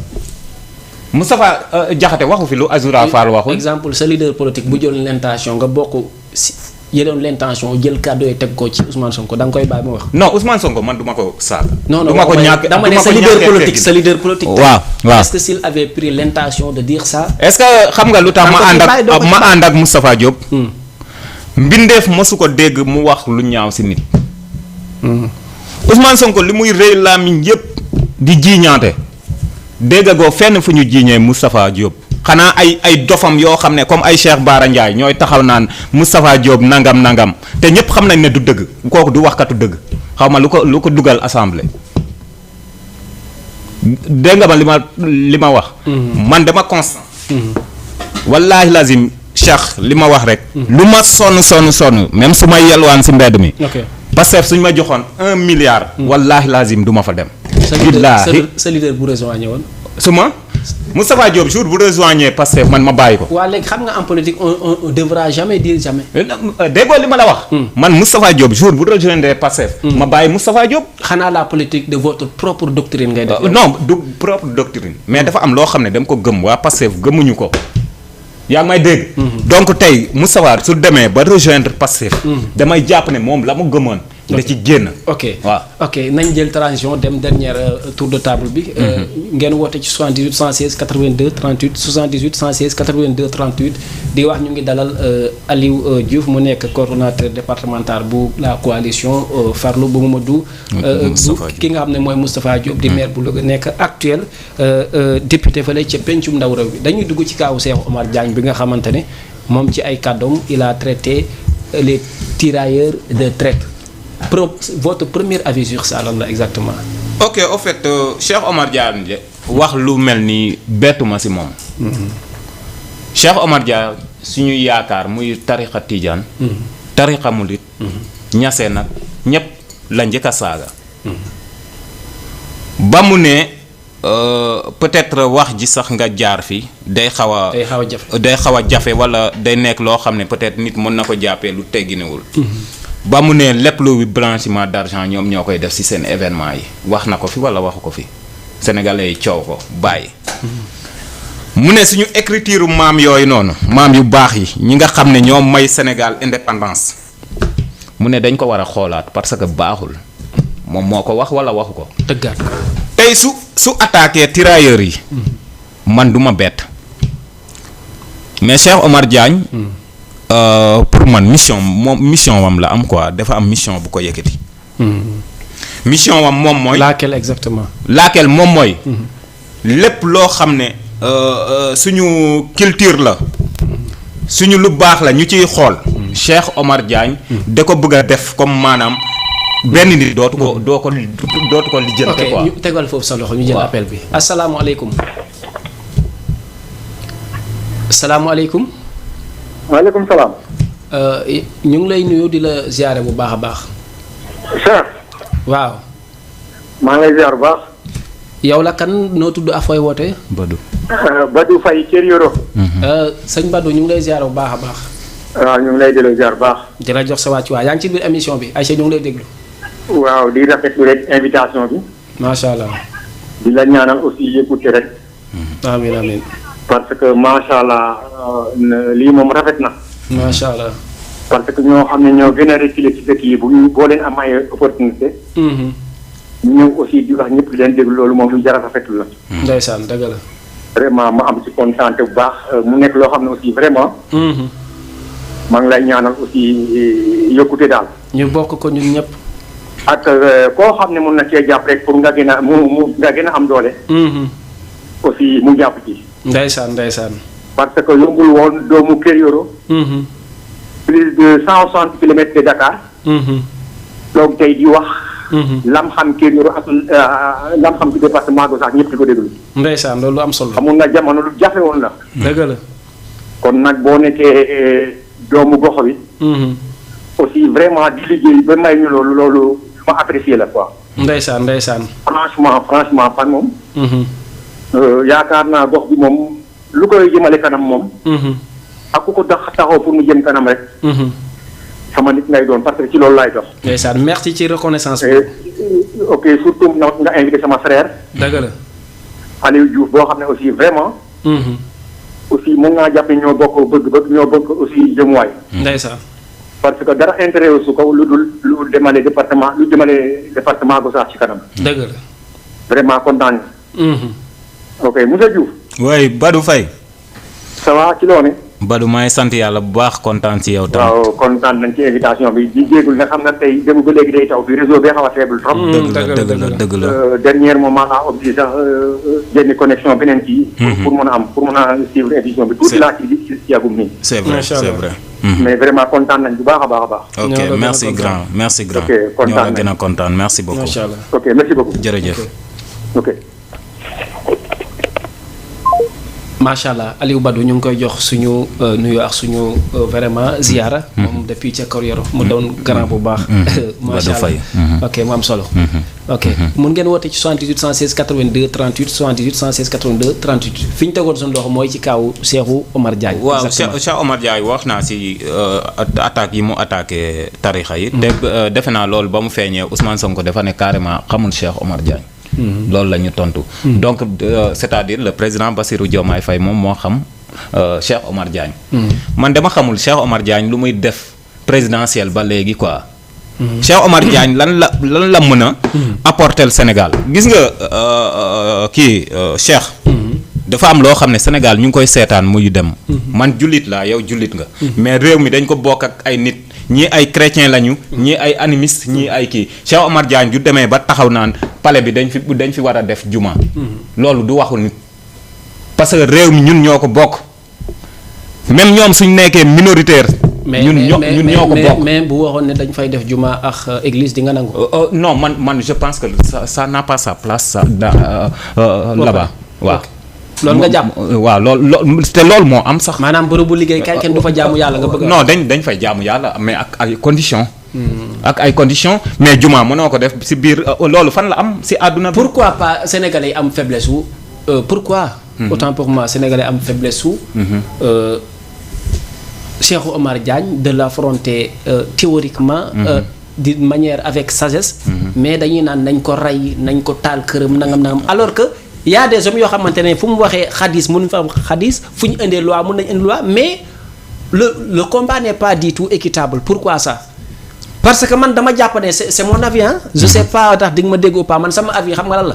Moustapha Diakhaté waxu fi lu Azoura Fall waxul. exemple sa leader politique bu jël l'intention nga bokk si yéen l'intention jël kàddu yi teg ko ci Ousmane Sonko da nga koy bàyyi mu wax. non Ousmane Sonko man du ma ko saaga. non du ma ko ñàkk dama ne sa leader politique. waaw est-ce que s'il avait pris l'intention de dire ça. est-ce que xam nga lu tax ma ànd ak Moustapha Diop. mbindeef mosu ko dégg mu wax lu ñaaw si nit. Ousmane Sonko li muy rëy làmmiñ yépp di jiiñaate déggagoo fenn fu ñu jiiñee Moustapha Diop. xanaa ay dofam yoo xam ne comme ay Cheikh Bara Ndiaye ñooy taxaw naan Moustapha Diop nangam te ñépp xam nañ ne du dëgg kooku du waxkatu dëgg xaw ma lu ko dugal assemblée. dégg nga ma li ma wax. man dama constant. wallaahi lazim Cheikh li ma wax rek. lu ma sonn même su may yelwaan si mbedd mi. parce que suñ ma joxoon 1 milliard. wallaahi lazim du ma fa dem. billaahi sa leader bu rejoindre woon. su ma Moustapha Diop jour bu rejoindre Pastef man ma bàyyi ko. waaw léegi xam nga en politique on devra jamais dire jamais. déggoo li ma la wax. man Moustapha Diop jour bu rejoindre Pastef. ma bàyyi Moustapha Diop. xanaa la politique de votre propre doctrine ngay def. non du propre doctrine. mais dafa am loo xam ne dama ko gëm waa Pastef gëmuñu ko. yaa ngi may dégg. donc tey Moustapha su demee ba rejoindre Pastef. damay jàpp ne moom la mu gëmoon da ci génn. ok waaw ok nañ jël transition dem dernier tour de table bi. ngeen woote ci 78 116 82 38 78 116 82 38 di wax ñu ngi dalal Aliou Diouf mu nekk coordonnateur départemental bu la coalition Farlu bu Mamadou. ki nga xam ne mooy Moustapha Diop di maire bu Louga nekk actuel député fële ca pencum ndaw réew bi dañuy dugg ci kaawu Cheikh Omar Diagne bi nga xamante ne moom ci ay kàddoom il a traité les tirailleurs de traite. Votre premier avis sur ça lan la exactement. ok au fait Cheikh Omar Diagne wax lu mel ni bettuma si moom. Cheikh Omar Diagne suñu yaakaar muy tarixa Tidiane. tarixa Murit. ñase nag ñépp la njëkk a saaga. ba mu ne peut-être wax ji sax nga jaar fi day xaw a. day xaw a jafe walla day nekk loo xam ne peut-être nit mën na ko jàppee lu tegginewul. ba mu ne lépp lu blanchiment d'argent ñoom ñoo koy def ci seen événement yi wax na ko fi walla waxu ko fi sénégalais yi coow ko bàyyi. mu ne suñu écriture maam yooyu noonu maam yu baax yi ñi nga xam ne ñoom may Sénégal indépendance mu ne dañ ko war a xoolaat parce que baaxul moom moo ko wax walla waxu ko. dëggaat tey su attaqué tirailleurs yi. man du ma bett mais Cheikh Omar Diagne. pour man mission wam la am quoi dafa am mission bu ko yëkkati. mission wam moom mooy. laquelle exactement. laquelle moom mooy. lépp loo xam ne suñu culture la suñu lu baax la ñu ciy xool. Cheikh Omar Diagne. da ko bëgg a def comme maanaam benn nit dootu ko lijjante quoi. ok ñu tegal foofu sa loxo ñu jël appel bi. asalaamualeykum. asalaamualeykum. waaleykum salaam. ñu ngi lay nuyu di la ziare bu baax a baax. Cheikh. waaw. maa ngi lay ziar bu baax. yow la kan noo tudd ak fooy wootee. Badou. Badou Faye Kër Yoro. sëñ Badou ñu ngi lay ziare bu baax a baax. waaw ñu ngi lay delloo ziar bu baax. di la jox sa wàccuwaay yaa ngi ci biir émission bi Aïcha ñu ngi lay déglu. waaw di rafetlu rek invitation bi. macha allah. di la ñaanal aussi yëkkute rek. amiin amiin. parce que macha allah lii moom rafet na. macha allah. parce que ñoo xam ne ñoo gën a reculé ci dëkk yi boo leen am ay opportunité. ñu ñëw aussi di wax ñëpp di leen déglu loolu moom lu jar a rafetlu la. ndeysaan dëgg la. vraiment ma am ci kontaan bu baax mu nekk loo xam ne aussi vraiment. maa ngi lay ñaanal aussi yokkute daal. ñu bokk ko ñun ñëpp. ak koo xam ne mun na cee jàpp rek pour nga gën a nga gën a am doole. aussi mu jàpp ci. ndeysaan. parce que yombul woon doomu Kër Yoro. plus de 160 kilomètres de Dakar. donc tey di wax. lam xam Kër Yoro ak lam xam ci département Gossas ñëpp di ko déglu. ndeysaan loolu am solo. xamul na jamono lu jafe woon la. dëgg la. kon nag boo nekkee doomu gox bi. aussi vraiment di liggéey ba may ñu loolu ma apprécier la quoi. ndeysaan. franchement fan moom. yaakaar naa gox bi moom lu koy jëmale kanam moom. ak ku ko taxaw pour mu jëm kanam rek. sama nit ngay doon parce que ci loolu laay dox. ndeysaan merci ci reconnaissance bi. ok surtout nga invité sama frère. dëgg la. Aliou Diouf boo xam ne aussi vraiment. aussi mun naa jàpp ñoo bokk bëgg-bëgg ñoo bokk aussi jëmuwaay. ndeysaan. parce que dara intérêt su ko lu demale département Gossas ci kanam. dëgg la. vraiment kontaan. ok monsieur Diouf. oui Badou Faye. ça va ci loone Badou maa ngi sant yàlla bu baax kontaan ci yow. tamit waaw kontaan nañ ci invitation bi di jéegul nga xam ne tey dem ba léegi day taw bi réseau bi xaw a faible trop. dëgg la dernier moment laa obligé sax génn connexion beneen kii. pour mën a suivre émission bi. tuuti laa ci yàggum nii. c'est vrai. mais vraiment kontaan nañ bu baax a baax. ok merci grand. ok kontaan nañ ñoo la gën a kontaan merci beaucoup. macha allah ok merci beaucoup. jërëjëf. ok. macha allah Aliou Badou ñu ngi koy jox suñu nuyu ak suñu vraiment ziyaara. moom depuis ca Kër Yoro mu doon grand bu baax. macha allah ok mu am solo. ok mun ngeen woote ci 78 116 82 38 78 116 82 38 fi ñu tegoon suñu loxo mooy ci kaawu Cheikhou Omar Diagne. waaw Cheikh Omar Diagne wax naa si attaques yi mu attaqué tarixa yi. te defe naa loolu ba mu feeñee Ousmane Sonko dafa ne carrément xamul Cheikh Omar Diagne. loolu la ñu tontu. donc c'est-à-dire le président Bassirou Diomaye Faye moom moo xam Cheikh Omar Diagne. man dama xamul Cheikh Omar Diagne lu muy def présidentiel ba léegi quoi Cheikh Omar Diagne lan la mën a apporter le Sénégal gis nga kii Cheikh dafa am loo xam ne Sénégal ñu ngi koy seetaan muy dem man jullit laa yow jullit nga mais réew mi dañ ko bokk ak ay nit ñii ay chrétien lañu ñii ay animiste ñii ay kii Cheikh Omar Diagne ju demee ba taxaw naan palais bi dañ fi war a def juma loolu du waxu nit parce que réew mi ñun ñoo ko bokk même ñoom suñ nekkee minoritaire ñun ñoo ko bokk mais bu waxoon ne dañ fay def juma ak église di nga nangu. non man je pense que ça n'a pas sa place ça là-bas waaw. loolu nga jàpp waaw loolu te loolu moo am sax. maanaam bërëbu liggéey kay kenn du fa jaamu yàlla nga bëgg. non dañ fay jaamu yàlla mais ak ay conditions. ak ay conditions mais juma mënoo ko def si biir loolu fan la am si àdduna bi. pourquoi pas sénégalais yi am faiblesse wu pourquoi. autant pour moi sénégalais am faiblesse wu. Cheikh Omar Diagne de l'affronter théoriquement. d'une manière avec sagesse. mais dañuy naan nañ ko rey nañ ko taal këram nangam alors que. y a des hommes yoo xamante ne fu mu waxee xadis mënuñ fa am xadis fu ñu indee loi mën nañ indi loi mais le combat n'est pas du tout équitable pourquoi ça parce que man dama jàpp ne c'est mon avis hein je sais pas tax di nga ma dégg ou pas man sama avis xam nga lan la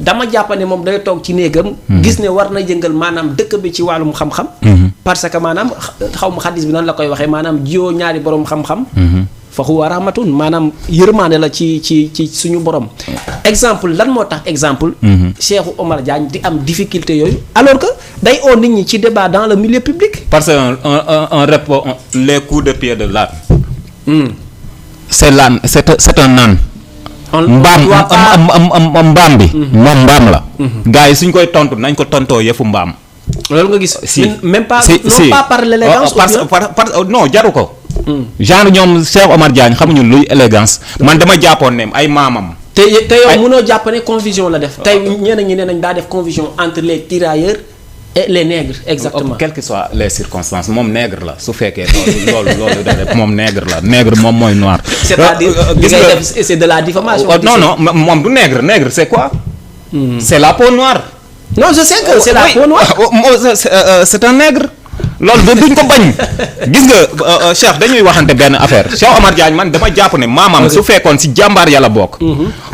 dama jàpp ne moom day toog ci néegam gis ne war na jëngal maanaam dëkk bi ci wàllum xam-xam parce que maanaam xaw ma xadis bi noonu la koy waxee maanaam jiyoo ñaari borom xam-xam faxu wa rahmatun maanaam yërmaande la ci suñu borom exemple lan moo tax exemple Cheikh Omar Diagne di am difficulté yooyu alors que day oo nit ñi ci débat dans le milieu public parce que on répond les coups de pied de l'âne c'est l'âne c'est un âne mbaam bi moom mbaam la gars yi suñ koy tontu nañ ko tontoo yëfu mbaam loolu nga gis même pas non pas par l'élégance non jaru ko genre ñoom Cheikh Omar Diagne xamuñu luy élégance man dama jàppoon ne ay maamam te yow mënoo jàpp ne confusion la def tey ñeneen ñi ne nañ daa def confusion entre les tirailleurs et les nègres exactement quelles que soient les circonstances moom nègre la su fekkee loolu da def moom nègre la nègre moom mooy noir c'est-à-dire li ngay def c'est de la diffamation non moom du nègre c'est quoi c'est la peau noire non je sais que c'est la peau noire c'est un nègre loolu duñ ko bañ gis nga Cheikh dañuy waxante benn affaire Cheikh Omar Diagne man dama jàpp ne maamam su fekkoon si jàmbaar yàlla bokk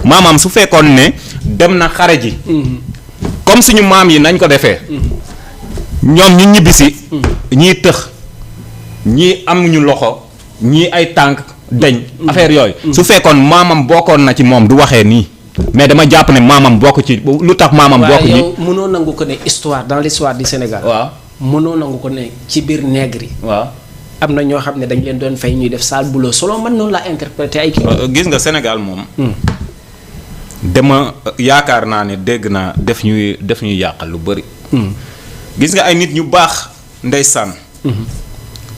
maamam su fekkoon ne dem na xare ji comme suñu maam yi nañ ko defee ñoom ñu ñibbisi ñii tëx ñii amuñu loxo ñii ay tànk deñ affaire yooyu su fekkoon maamam bokkoon na ci moom du waxee nii mais dama jàpp ne maamam bokk ci lu tax maamam bokk ci yow mënoo nangu ko ne histoire dans l'histoire du Sénégal waaw mënoo nangu ko ne ci biir nègre yi waaw am na ñoo xam ne dañ leen doon fay ñuy def sale boulot selon man noonu laa interprété ay kii gis nga Sénégal moom dama yaakaar naa ne dégg naa def ñuy yàqal lu bëri gis nga ay nit ñu baax ndeysaan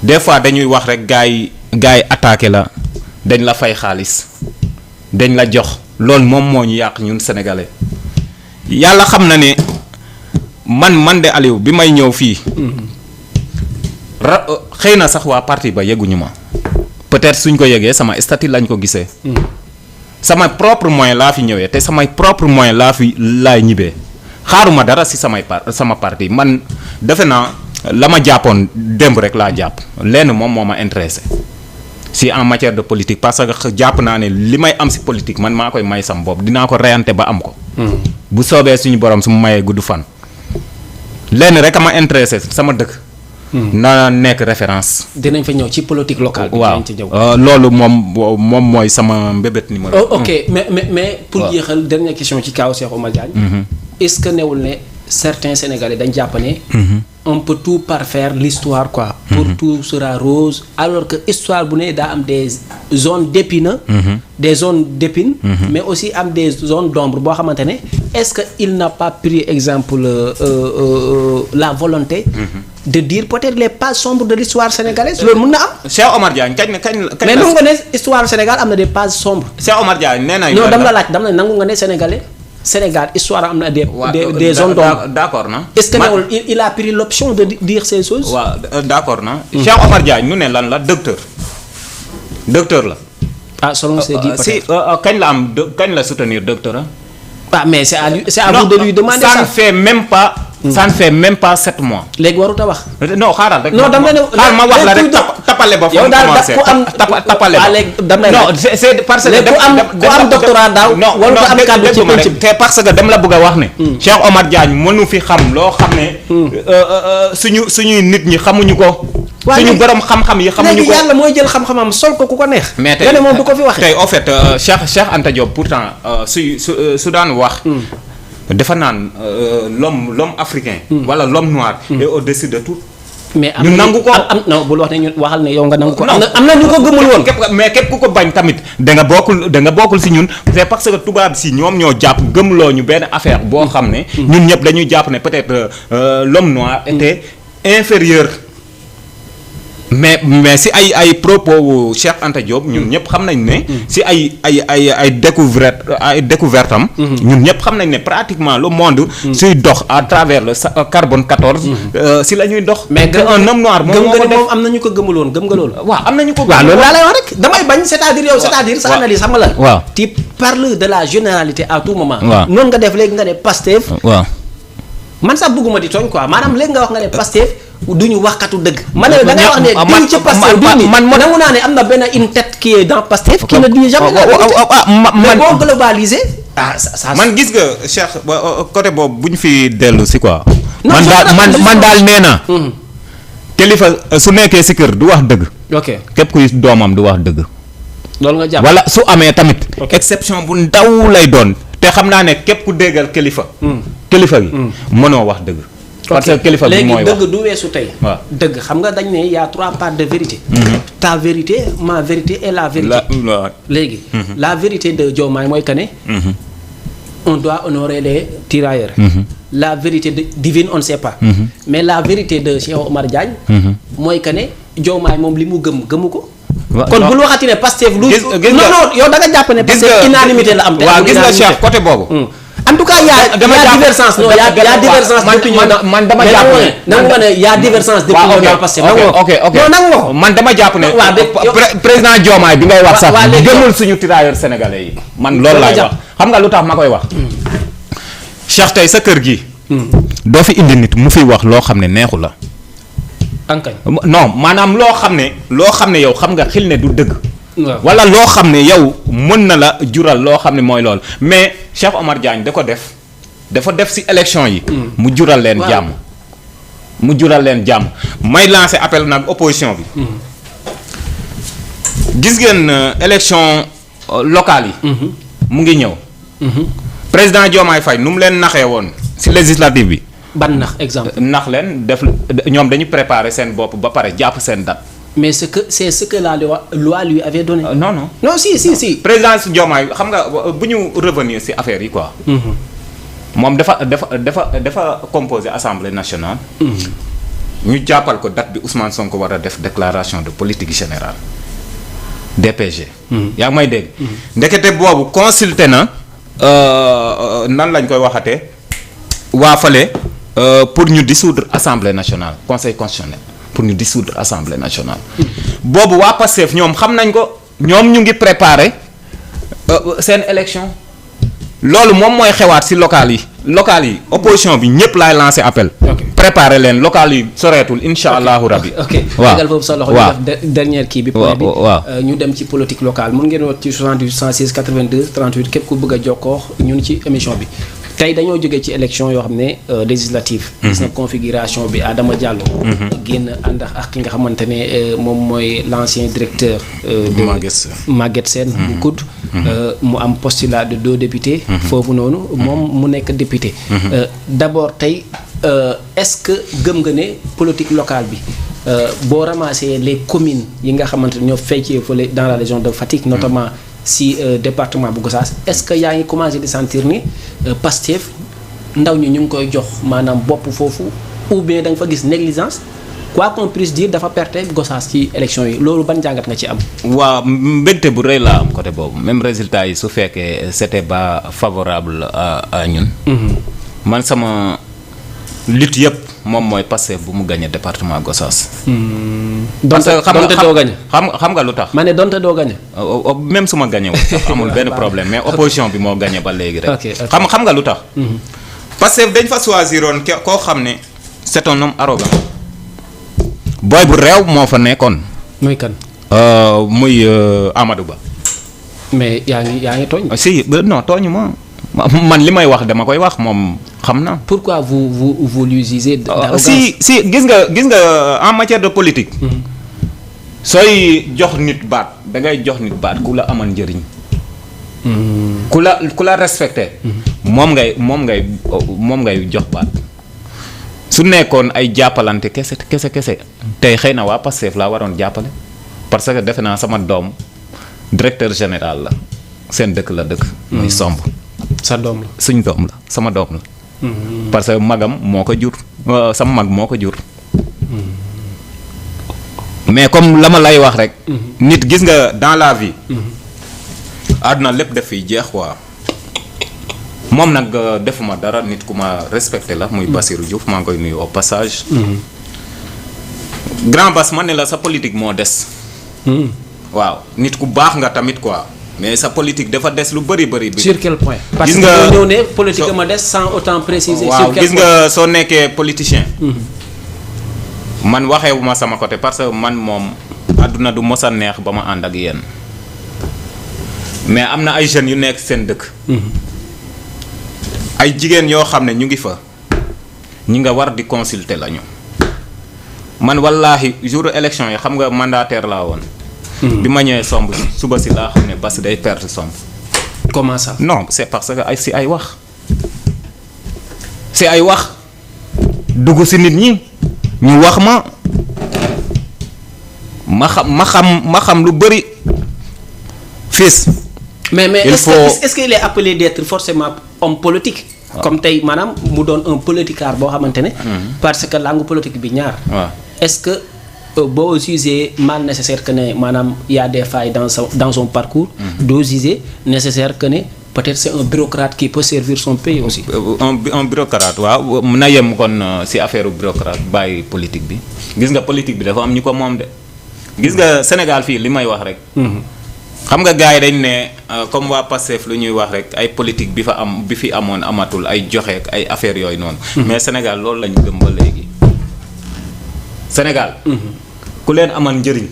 des fois dañuy wax rek gars yi attaqué la dañ la fay xaalis dañ la jox loolu moom moo ñu yàq ñun sénégalais yàlla xam na ne man de Aliou bi may ñëw fii xëy na sax waa parti ba yegguñu ma peut-être suñ ko yegee sama statut lañ ko gisee sama propre moyen laa fi ñëwee te samay propre moyen laay ñibbee xaaruma dara si sama parti man defe naa la ma jàppoon démb rek laa jàpp lenn moom moo ma intéressé si en matière de politique parce que jàpp naa ne li may am si politique man maa koy may sam bopp dinaa ko reyante ba am ko bu soobee suñu borom su mu mayee gudd fan lenn rek a ma intéressé sama dëkk na nekk référence. dinañ fa ñëw ci politique locale bi. waaw dinañ ci ñëw. loolu moom mooy sama mbébét numéro. ok mais pour jeexal dernière question ci kaw Cheikh Omar Diagne. est-ce que newul ne certains Sénégalais dañ jàpp ne. on peut tout parfaire l'histoire quoi. pour tout sera rose alors que histoire bu ne daa am des zones d'épines. des zones d'épines. mais aussi am des zones d'ombre boo xamante ne est-ce que il n'a pas pris exemple la volonté. de dire peut-être les pages sombres de l'histoire sénégalaise. loolu mën na am. Cheikh Omar Diagne kañ mais nangu nga ne histoire Sénégal am na des pages sombres. Cheikh Omar Diagne nee na. non dama la laaj dama ne nangu nga ne Sénégal histoire am na des zones d'ombre. d'accord na. est-ce que newul il a pris l'option de dire ces choses. waaw d'accord na. Cheikh Omar Diagne ñu ne lan la docteur la. ah selon ses dires peut-être. kañ la soutenir docteur ah mais c'est à vous de lui demander ça. Ça ne fait même pas ça ne fait même pas 7 mois. léegi warut a wax. non xaaral rek. non dama ne xaaral ma wax la rek tapale ba. yow daal ku am tapale ba. léegi dama ne non c'est parce que. ku am doctorat daaw. warut a am kàddu ci penc bi te parce que dama la bëgg a wax ne. Cheikh Omar Diagne mënu fi xam loo xam ne. suñuy nit ñi xamuñu ko. suñu borom xam-xam yi xamuñu ko léegi yàlla mooy jël xam-xamam sol ko ku ko neex. mais tey moom du ko fi waxee. tey en fait Cheikh Anta Diop pourtant su daan wax. dafa naan l'homme africain. wala l'homme noir. est au-dessus de tout. mais am ñu nangu ko non bul wax ne ñu waxal ne yow nga nangu ko. am na ñu ko gëmul woon. mais képp ku ko bañ tamit da nga bokkul si ñun c'est parce que tubaab si ñoom ñoo jàpp gëmloo ñu benn affaire boo xam ne. ñun ñëpp dañuy jàpp ne peut-être l'homme noir était inférieur. mais si ay propos wu Cheikh Anta Diop ñun ñëpp xam nañ ne. si ay découverte am. ñun ñëpp xam nañ ne pratiquement le monde. suy dox à travers le carbone 14. si la ñuy dox. mais un homme noir moom moom am na ñu ko gëmul woon gëm nga loolu. waaw am na ñu ko. waaw loolu laa lay wax rek damay bañ c'est-à-dire yow c'est-à-dire sa analyse xam nga la. waaw tu parles de la généralité à tout moment. waaw noonu nga def léegi nga ne Pastef. waaw man sax bëgguma di tooñ quoi maanaam léegi nga wax nga ne Pastef du ñu waxkatu dëgg. man ne da ngay wax ne diw ci Pastef man nangu naa ne am na benn une tête qui est dans Pastef. qui ne dit jamais la vérité. mais boo globalisé. ça man gis nga Cheikh côté boobu bu ñu fi dellu si quoi. non man daal nee na. kilifa su nekkee si kër du wax dëgg. ok képp kuy doomam du wax dëgg. loolu nga jàpp wala su amee tamit. exception bu ndaw lay doon. te xam naa ne képp ku déggal kilifa. kilifa gi. mënoo wax dëgg. parce que kilifa bi mooy wax léegi dëgg du weesu tey. waaw dëgg xam nga dañ ne y a 3 parts de vérité. ta vérité ma vérité et la vérité. léegi. la vérité de Diomaye mooy que ne. on doit honorer les tirailleurs. la vérité divine on ne sait pas. mais la vérité de Cheikh Omar Diagne. mooy que ne Diomaye moom li mu gëmu ko. kon bul waxati ne Pastef lu. non yow da nga jàpp ne. Pastef unanimité la am. waaw gis nga Cheikh côté boobu. en tout cas y a divergence non y a divergence d'opinion man dama jàpp ne nangu nga ne y a divergence d'opinion dans Pastef ok non nangu nga man dama jàpp ne président Diomaye bi ngay wax sax gëmul suñu tirailleurs sénégalais yi man loolu laay wax xam nga lu tax ma koy wax Cheikh tey sa kër gi doo fi indi nit mu fiy wax loo xam ne neexu la ankañ non maanaam loo xam ne yow xam nga xil ne du dëgg wala loo xam ne yow mën na la jural loo xam ne mooy loolu mais Cheikh Omar Diagne dafa def ci élection yi. mu jural leen jàmm. may lancer appel nag opposition bi. gis ngeen élection locale yi. mu ngi ñëw. président Diomaye Faye nu mu leen naxee woon ci législative bi. ban nax exemple. nax leen def ñoom dañu préparer seen bopp ba pare jàpp seen date. mais c'est ce que la loi lui avait donné. non si. président Diomaye xam nga bu ñu revenir ci affaire yi quoi. moom dafa composé assemblée nationale. ñu jàppal ko date bi Ousmane Sonko war a def déclaration de politique générale DPG. yaa ngi may dégg. ndekete boobu consulté na nan lañ koy waxatee waa fale pour ñu dissoudre assemblée nationale conseil constitutionnel. pour ñu dissoudre assemblée nationale. boobu waa Pastef ñoom xam nañ ko ñoom ñu ngi préparer seen élection. loolu moom mooy xewaat ci local yi opposition bi ñëpp laay lancer appel. préparer leen local yi soreetul incha allahu rabbi. waaw tegal foofu sa loxo ñu def dernière kii bi. point bi ñu dem ci politique locale mun ngeen wax ci 78 106 82 38 képp ku bëgg a jokkoo ñun ci émission bi. tey dañoo jógee ci élection yoo xam ne législative. gis na configuration bi Adama Diallo. génn ànd ak ki nga xamante ne moom mooy l'ancien directeur. de Maguette Sène bu COUD. mu am postulat de 2 députés. foofu noonu moom mu nekk député. d'abord tey est-ce que gëm nga ne politique locale bi boo ramassé les communes yi nga xamante ne ñoo feccee fële dans la région de Fatick notamment. si département bu Gossas est-ce que yaa ngi commencé di sentir ni Pastef ndaw ñi ñu ngi koy jox maanaam bopp foofu ou bien da nga fa gis négligence quoi qu'on puisse dire dafa perte Gossas ci élection yi loolu ban jàngat nga ci am. waaw mbégte bu rëy laa am côté boobu même résultat yi su fekkee c'était pas favorable à ñun. man sama lutte yëpp moom mooy Pastef bu mu gagné département Gossas. donte doo gagné xam nga lu tax. ma ne donte doo gagné. même su ma gagné wu sax amul benn problème mais opposition bi moo gagné ba léegi rek. ok xam nga lu tax. parce que dañ fa choisiroon koo xam ne c'est un homme arrogant booy bu réew moo fa nekkoon. muy kan. muy Amadou Ba. mais yaa ngi tooñ. si non tooñu ma man li may wax dama koy wax moom xam na. pourquoi vous lui jugez d'arrogance. si gis nga en matière de politique. sooy jox nit baat da ngay jox nit baat ku la amal njëriñ. ku la respecté. moom ngay jox baat. su nekkoon ay jàppalante kese tey xëy na waa Pastef laa waroon jàppale parce que defe naa sama doom directeur général la seen dëkk la dëkk. muy somb. sa doom la suñ doom la sama doom la. parce que magam moo ko jur sama mag moo ko jur. mais comme la ma lay wax rek. nit gis nga dans la vie. àdduna lépp def fiy jeex quoi. moom nag defuma dara nit ku ma respecté la muy Bassirou Diouf maa ngi koy nuyu au passage. grand Bass man ne la sa politique moo des. waaw nit ku baax nga tamit quoi mais sa politique dafa des lu bëri. sur quel point. parce gis que nga ñëw ne politique ma des sans autant préciser. waaw sur quel gis nga soo nekkee politicien. man waxeewuma sama côté parce que man moom àdduna du mos a neex ba ma ànd ak yéen mais am na ay jeunes yu nekk seen dëkk. ay jigéen yoo xam ne ñu ngi fa ñi nga war di consulter lañu. man wallaahi jour élection yi xam nga mandataire laa woon. bi ma ñëwee somb suba si laa xam ne Bass day perdre somb. comment ça. non c'est parce que si ay wax. si ay wax dugg si nit ñi ñu wax ma xam lu bëri fils. mais il faut est-ce qu'il est appelé d'être forcément homme politique. comme tey maanaam mu doon un politicard boo xamante ne. parce que langue politique bi ñaar. est-ce que boo jugé mal nécessaire que ne maanaam y a des failles dans son parcours. doo jugé nécessaire que ne peut-être c'est un bureaucrate qui peut servir son pays aussi. un bureaucrate waaw mën na yem kon ci affaire bureaucrate bàyyi politique bi gis nga politique bi dafa am ñu ko moom de gis nga Sénégal fii li may wax rek. xam nga gars yi dañ ne comme waa Pastef lu ñuy wax rek ay politique bi fi amoon amatul ay joxe ak ay affaires yooyu noonu. mais Sénégal loolu lañu gëm ba léegi. Sénégal. ku leen amal njëriñ.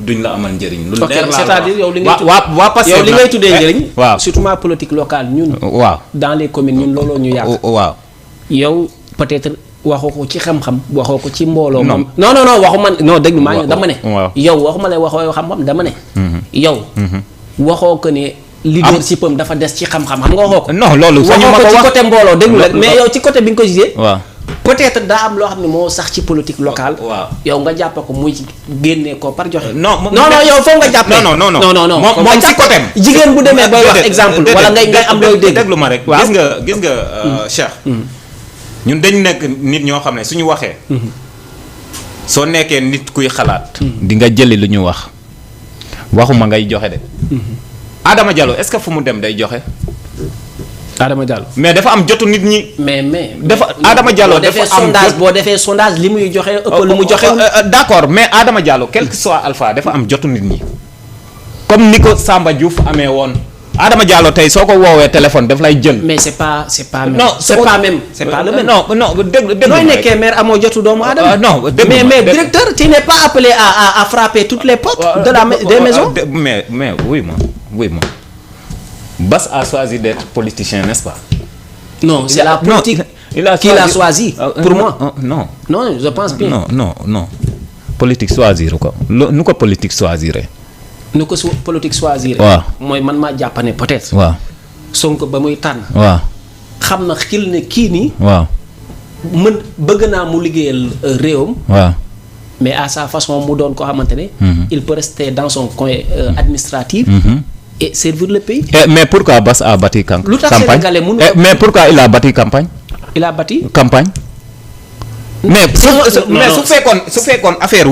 duñ la amal njëriñ. lu leer laa c'est-à-dire yow li ngay waa Pastef yow li ngay tuddee njëriñ. waaw surtout ma politique locale ñun. waaw dans les communes ñun looloo ñu yàq. waaw yow peut-être waxoo ko ci xam-xam waxoo ko ci mbooloo. non non waxuma non déglu maa ngi dama ne. waaw yow waxuma lay waxoo xam-xam dama ne. yow. waxoo ko ne. leadership am dafa des ci xam-xam xam nga waxoo ko. non loolu sañu ma ko wax ci côté mbooloo déglu rek mais yow ci côté bi nga ko gisee. waaw peut-être daa am loo xam ne moo sax ci politique locale. waaw yow nga jàpp ko muy génnee ko par joxe. non yow foog nga jàppee. non moom ci côté jigéen bu demee bay wax exemple. wala ngay am looy dégg. déglu ma rek. gis nga Cheikh. ñun dañ nekk nit ñoo xam ne suñu waxee. soo nekkee nit kuy xalaat. di nga jëli lu ñu wax. waxuma ngay joxe de. Adama Diallo est-ce que fu mu dem day joxe. Adama Diallo mais dafa am jotu nit ñi. mais dafa Adama Diallo dafa am boo defee sondage li muy joxe ëpp lu mu joxe. d'accord mais Adama Diallo quel que soit alpha dafa am jotu nit ñi. comme ni ko Samba Diouf amee woon. Adama Diallo tey soo ko woowee téléphone daf lay jël. mais c'est pas même. non c'est pas même. c'est pas le même. non déglu nooy nekkee maire amoo jotu doomu Adama. non mais directeur tu n'es pas appelé à frapper toutes les portes des maisons. mais oui ma Bass a choisi d'être politicien n'est-ce pas. non c'est la politique qu'il a choisi pour moi. non je pense bien. non politique choisir ko nu ko politique choisir. nu ko politique choisir. waaw mooy man maa jàpp ne peut-être. waaw Sonko ba muy tànn. waaw xam na xil ne kii nii. waaw bëgg naa mu liggéeyal réewam. waaw mais à sa façon mu doon ko xamante ne. il peut rester dans son coin administratif. et servir le pays. mais pourquoi Bass a bâti campagne. lu tax Sénégalais mënu mais pourquoi il a bâti campagne. il a bâti campagne. mais su fekkoon affaire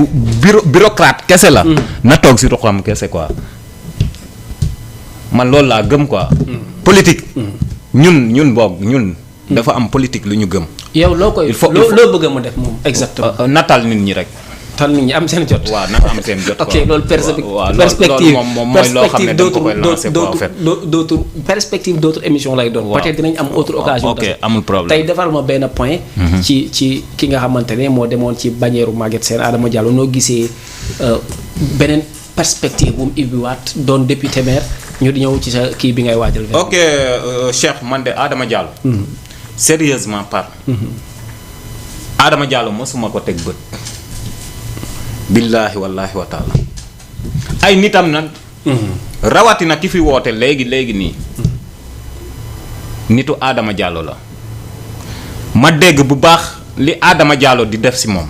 bureaucrate kese la. na toog si ruxam kese quoi. man loolu laa gëm quoi. politique. ñun dafa am politique lu ñu gëm. yow loo koy loo bëgg mu def moom exactement. natal nit ñi rek. tal nit ñi am seen jot. waaw na am seen jot. ok loolu perspective moom mooy loo xam ne dañ ko koy lancer quoi en fait. d'autres perspective d'autres émissions lay doon. peut-être dinañ am autre occasion. ok amul problème tey defal ma benn point. ci ki nga xamante ne moo demoon ci bannière Maguette Sène Adama Diallo noo gisee beneen perspective bu mu ibbiwaat doon député maire ñu di ñëw ci sa kii bi ngay waajal. ok Cheikh man de Adama Diallo. sérieusement parle. Adama Diallo mosuma ko teg bët. billaahi wallaahi wa taala ay nitam nag. rawatina ki fi woote léegi nii. nitu Adama Diallo la. ma dégg bu baax li Adama Diallo di def si moom.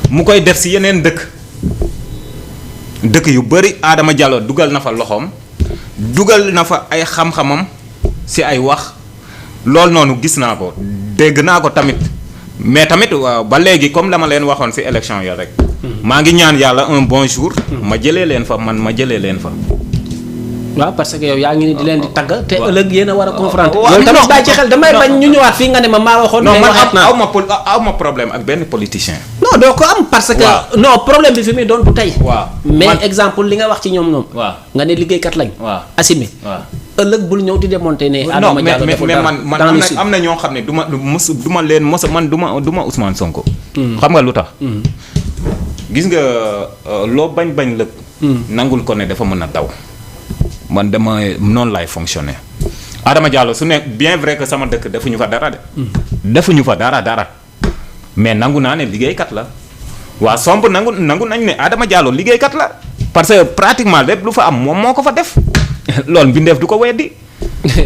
mu koy def si yeneen dëkk yu bari Adama Diallo dugal na fa loxoom. dugal na fa ay xam-xamam si ay wax. loolu noonu gis naa ko dégg naa ko tamit. mais tamit waaw ba léegi comme la ma leen waxoon ci élection ya rek. maa ngi ñaan yàlla un bon jour. ma jëlee leen fa waaw parce que yow yaa ngi ni di leen di tagg. te ëllëg yéen a war a confronter. loolu tamit bàyyi ci xel damay bañ ñu ñëwaat fii nga ne ma maa waxoon. non man aw ma problème ak benn politicien. non doo ko am parce que. non problème bi fi muy doon du tey. waaw mais exemple li nga wax ci ñoom. waaw nga ne liggéeykat lañ. waaw assumé. waaw ëllëg bul ñëw di démonter ne. Adama Diallo deful dara mais man am na ñoo xam ne du ma leen mos man du ma Ousmane Sonko. xam nga lu tax. gis nga loo bañ lëg. nangul ko ne dafa mën a daw. man dama noonu laay fonctionner. Adama Diallo su nekk bien vrai que sama dëkk defuñu fa dara de. defuñu fa dara mais nangu naa ne liggéeykat la. waa somb nangu nañ ne Adama Diallo liggéeykat la. parce que pratiquement lépp lu fa am moom moo ko fa def. loolu bindeef du ko weddi.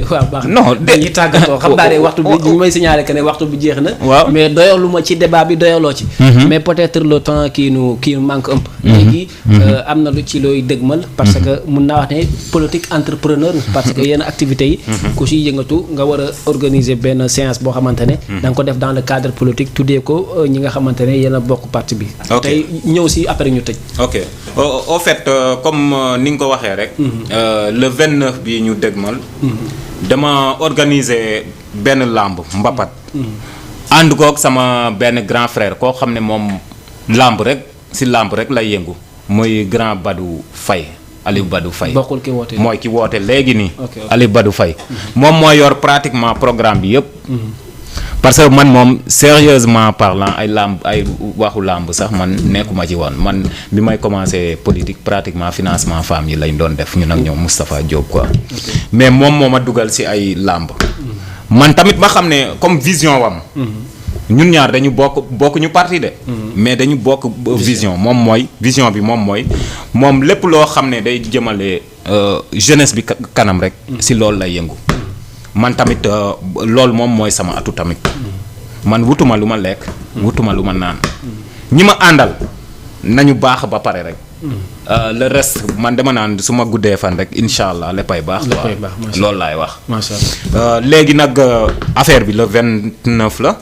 waaw baax non dañuy tàggatoo xam naa ne waxtu bi ñu may signaler que ne waxtu bi jeex na. waaw mais doyalu ma ci débat bi doyaloo ci. mais peut-être le temps qui nous manque un peu. léegi am na lu ci looy dëgmal. parce que mun naa wax ne politique entrepreneur. parce que yenn activités yi. ku si yëngatu nga war a organiser benn séance boo xamante ne. da nga ko def dans le cadre politique tuddee ko ñi nga xamante ne yéen a bokk parti bi. ok tey ñëw si après ñu tëj. ok au fait comme ni nga ko waxee rek. le 29 bi ñu dëgmal. dama organiser benn làmb mbapat. ànd kook sama benn grand frère koo xam ne moom làmb rek lay yëngu. muy grand Badou Faye Aliou Badou Faye. bokkul ki woote mooy ki woote léegi nii. ok Aliou Badou Faye. moom moo yor pratiquement programme bi yëpp. parce que man moom sérieusement parlant ay waxu làmb sax man nekkuma ci woon man bi may commencé politique pratiquement financement femmes yi lañ doon def ñun ak ñoom Moustapha Diop quoi. mais moom moo ma dugal ci ay làmb. man tamit ma xam ne comme vision wam. ñun ñaar dañu bokk ñu parti de. mais dañu bokk vision vision bi moom lépp loo xam ne day jëmale jeunesse bi kanam rek. ci loolu lay yëngu. man tamit loolu moom mooy sama atu tamit. man wutuma lu ma lekk. wutuma lu ma naan. ñi ma àndal nañu baax ba pare rek. le reste man dama naan su ma guddee fan rek incha allah léppay baax. loolu laay wax. macha allah léegi nag affaire bi le 29 la.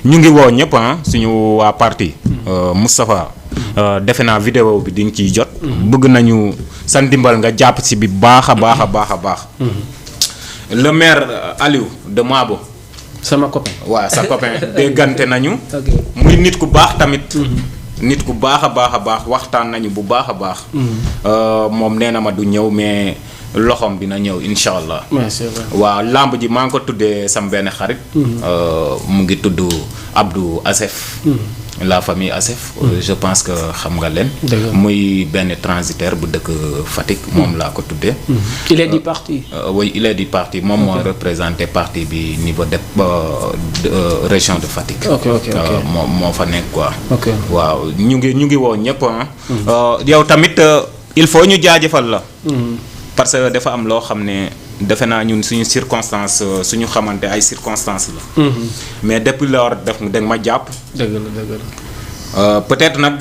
ñu ngi woo ñëpp suñu waa parti. Moustapha defe naa vidéo bi di nga ciy jot. bëgg nañu sa ndimbal nga jàpp ci bi baax a baax. le maire Aliou de Mabo. sama copain. waaw sa copain déggante nañu. muy nit ku baax tamit. nit ku baax a baax waxtaan nañu bu baax a baax. moom nee na ma du ñëw mais loxoom dina ñëw incha allah. waaw lamb ji maa ngi ko tuddee sam benn xarit. mu ngi tudd Abdou Assef. la famille Assef. je pense que xam nga leen. muy benn transitaire bu dëkk Fatick moom laa ko tuddee. il est du parti. oui il est du parti moom moo représenté parti bi niveau de région de Fatick. moo fa nekk quoi. waaw ñu ngi woo ñëpp yow tamit il faut ñu jaajëfal la. parce que dafa am loo xam ne defe naa ñun suñu circonstance suñu xamante ay circonstances la. mais depuis lors def da nga ma jàpp. dëgg la. peut-être nag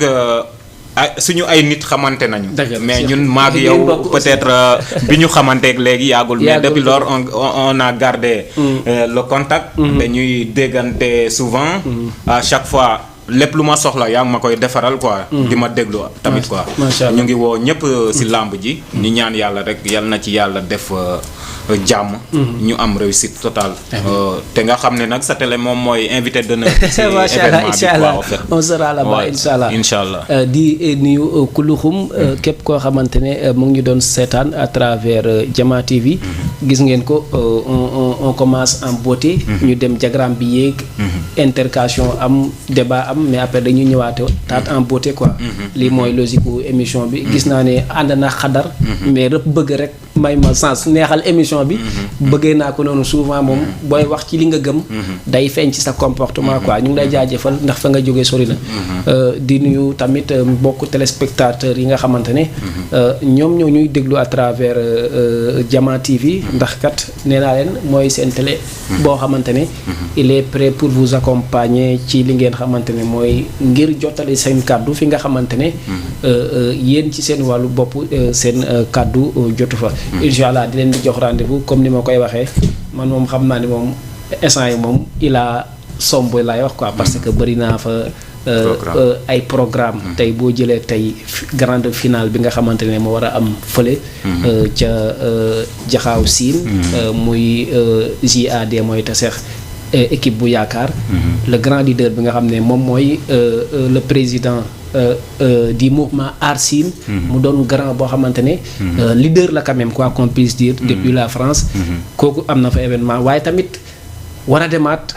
suñu ay nit xamante nañu. mais ñun maa ngi yow peut-être bi ñu xamanteeg léegi yàggul. mais depuis lors on a gardé le contact. dañuy déggante souvent. à chaque fois. lépp lu ma soxla yaa ngi ma koy defaral quoi. di ma déglu tamit quoi. ñu ngi woo ñëpp ci làmb ji. ñu ñaan yàlla rek yal na ci yàlla def jàmm. ñu am réussite totale. te nga xam ne nag sa télé moom mooy invité d'honneur. ci événement bi quoi en fait. on sera là-bas incha allah. di nuyu kuluxum képp koo xamante ne mu ngi ñu doon seetaan à travers Jama TV. gis ngeen ko on commence en beauté. ñu dem diagramme bi yéeg. intercation am débat am mais après dañuy ñëwaate taat en beauté quoi. lii mooy logique bu émission bi. gis naa ne ànd na xadar. mais rëpp bëgg rek may ma sens neexal émission bi. bëggee naa ko noonu souvent moom booy wax ci li nga gëm. day feeñ ci sa comportement quoi ñu ngi lay jaajëfal ndax fa nga jógee sori na. di nuyu tamit mbokku téléspectateurs yi nga xamante ne. ñoom ñoo ñuy déglu à travers Jama TV. ndax kat nee naa leen mooy seen télé. boo xamante ne. il est prêt pour vous accompagner ci li ngeen xamante ne mooy ngir jottali seen kàddu fi nga xamante ne. yéen ci seen wàllu bopp seen kàddu jotu fa. incha allah di leen di jox rendez-vous comme ni ma koy waxee man moom xam naa ni moom instant yi moom il a somb laay wax quoi parce que bëri naa fa. ay programme tey boo jëlee tey grande finale bi nga xamante ne moo war a am fële. ca jaxaaw siin. muy JAD mooy taseex équipe bu yaakaar. le grand leader bi nga xam ne moom mooy le président. du mouvement Aar Sine mu doon grand boo xamante ne leader la quand même quoi qu'on puisse dire depuis la France kooku am na fa événement waaye tamit war a demaat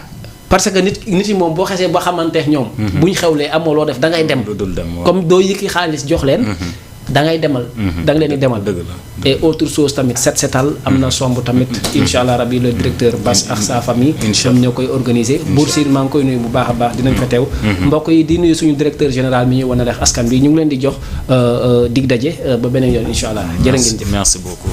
parce que nit yi moom boo xesee ba xamanteex ñoom bu ñu xewlee amoo loo def da ngay dem comme doo yëkki xaalis jox leen da ngay demal da nga leen di demal et autre chose tamit setal am na somb tamit incha allah rabi le directeur Bass ak sa famille ñoom ñoo koy organiser Bour Sine maa ngi koy nuyu bu baax a baax dinañ fa teew mbokk yi di nuyu suñu directeur général mi ñuy wan a lex askan bi ñu ngi leen di jox dig daje ba beneen yoon incha allah jërë ngeen jëf merci beaucoup.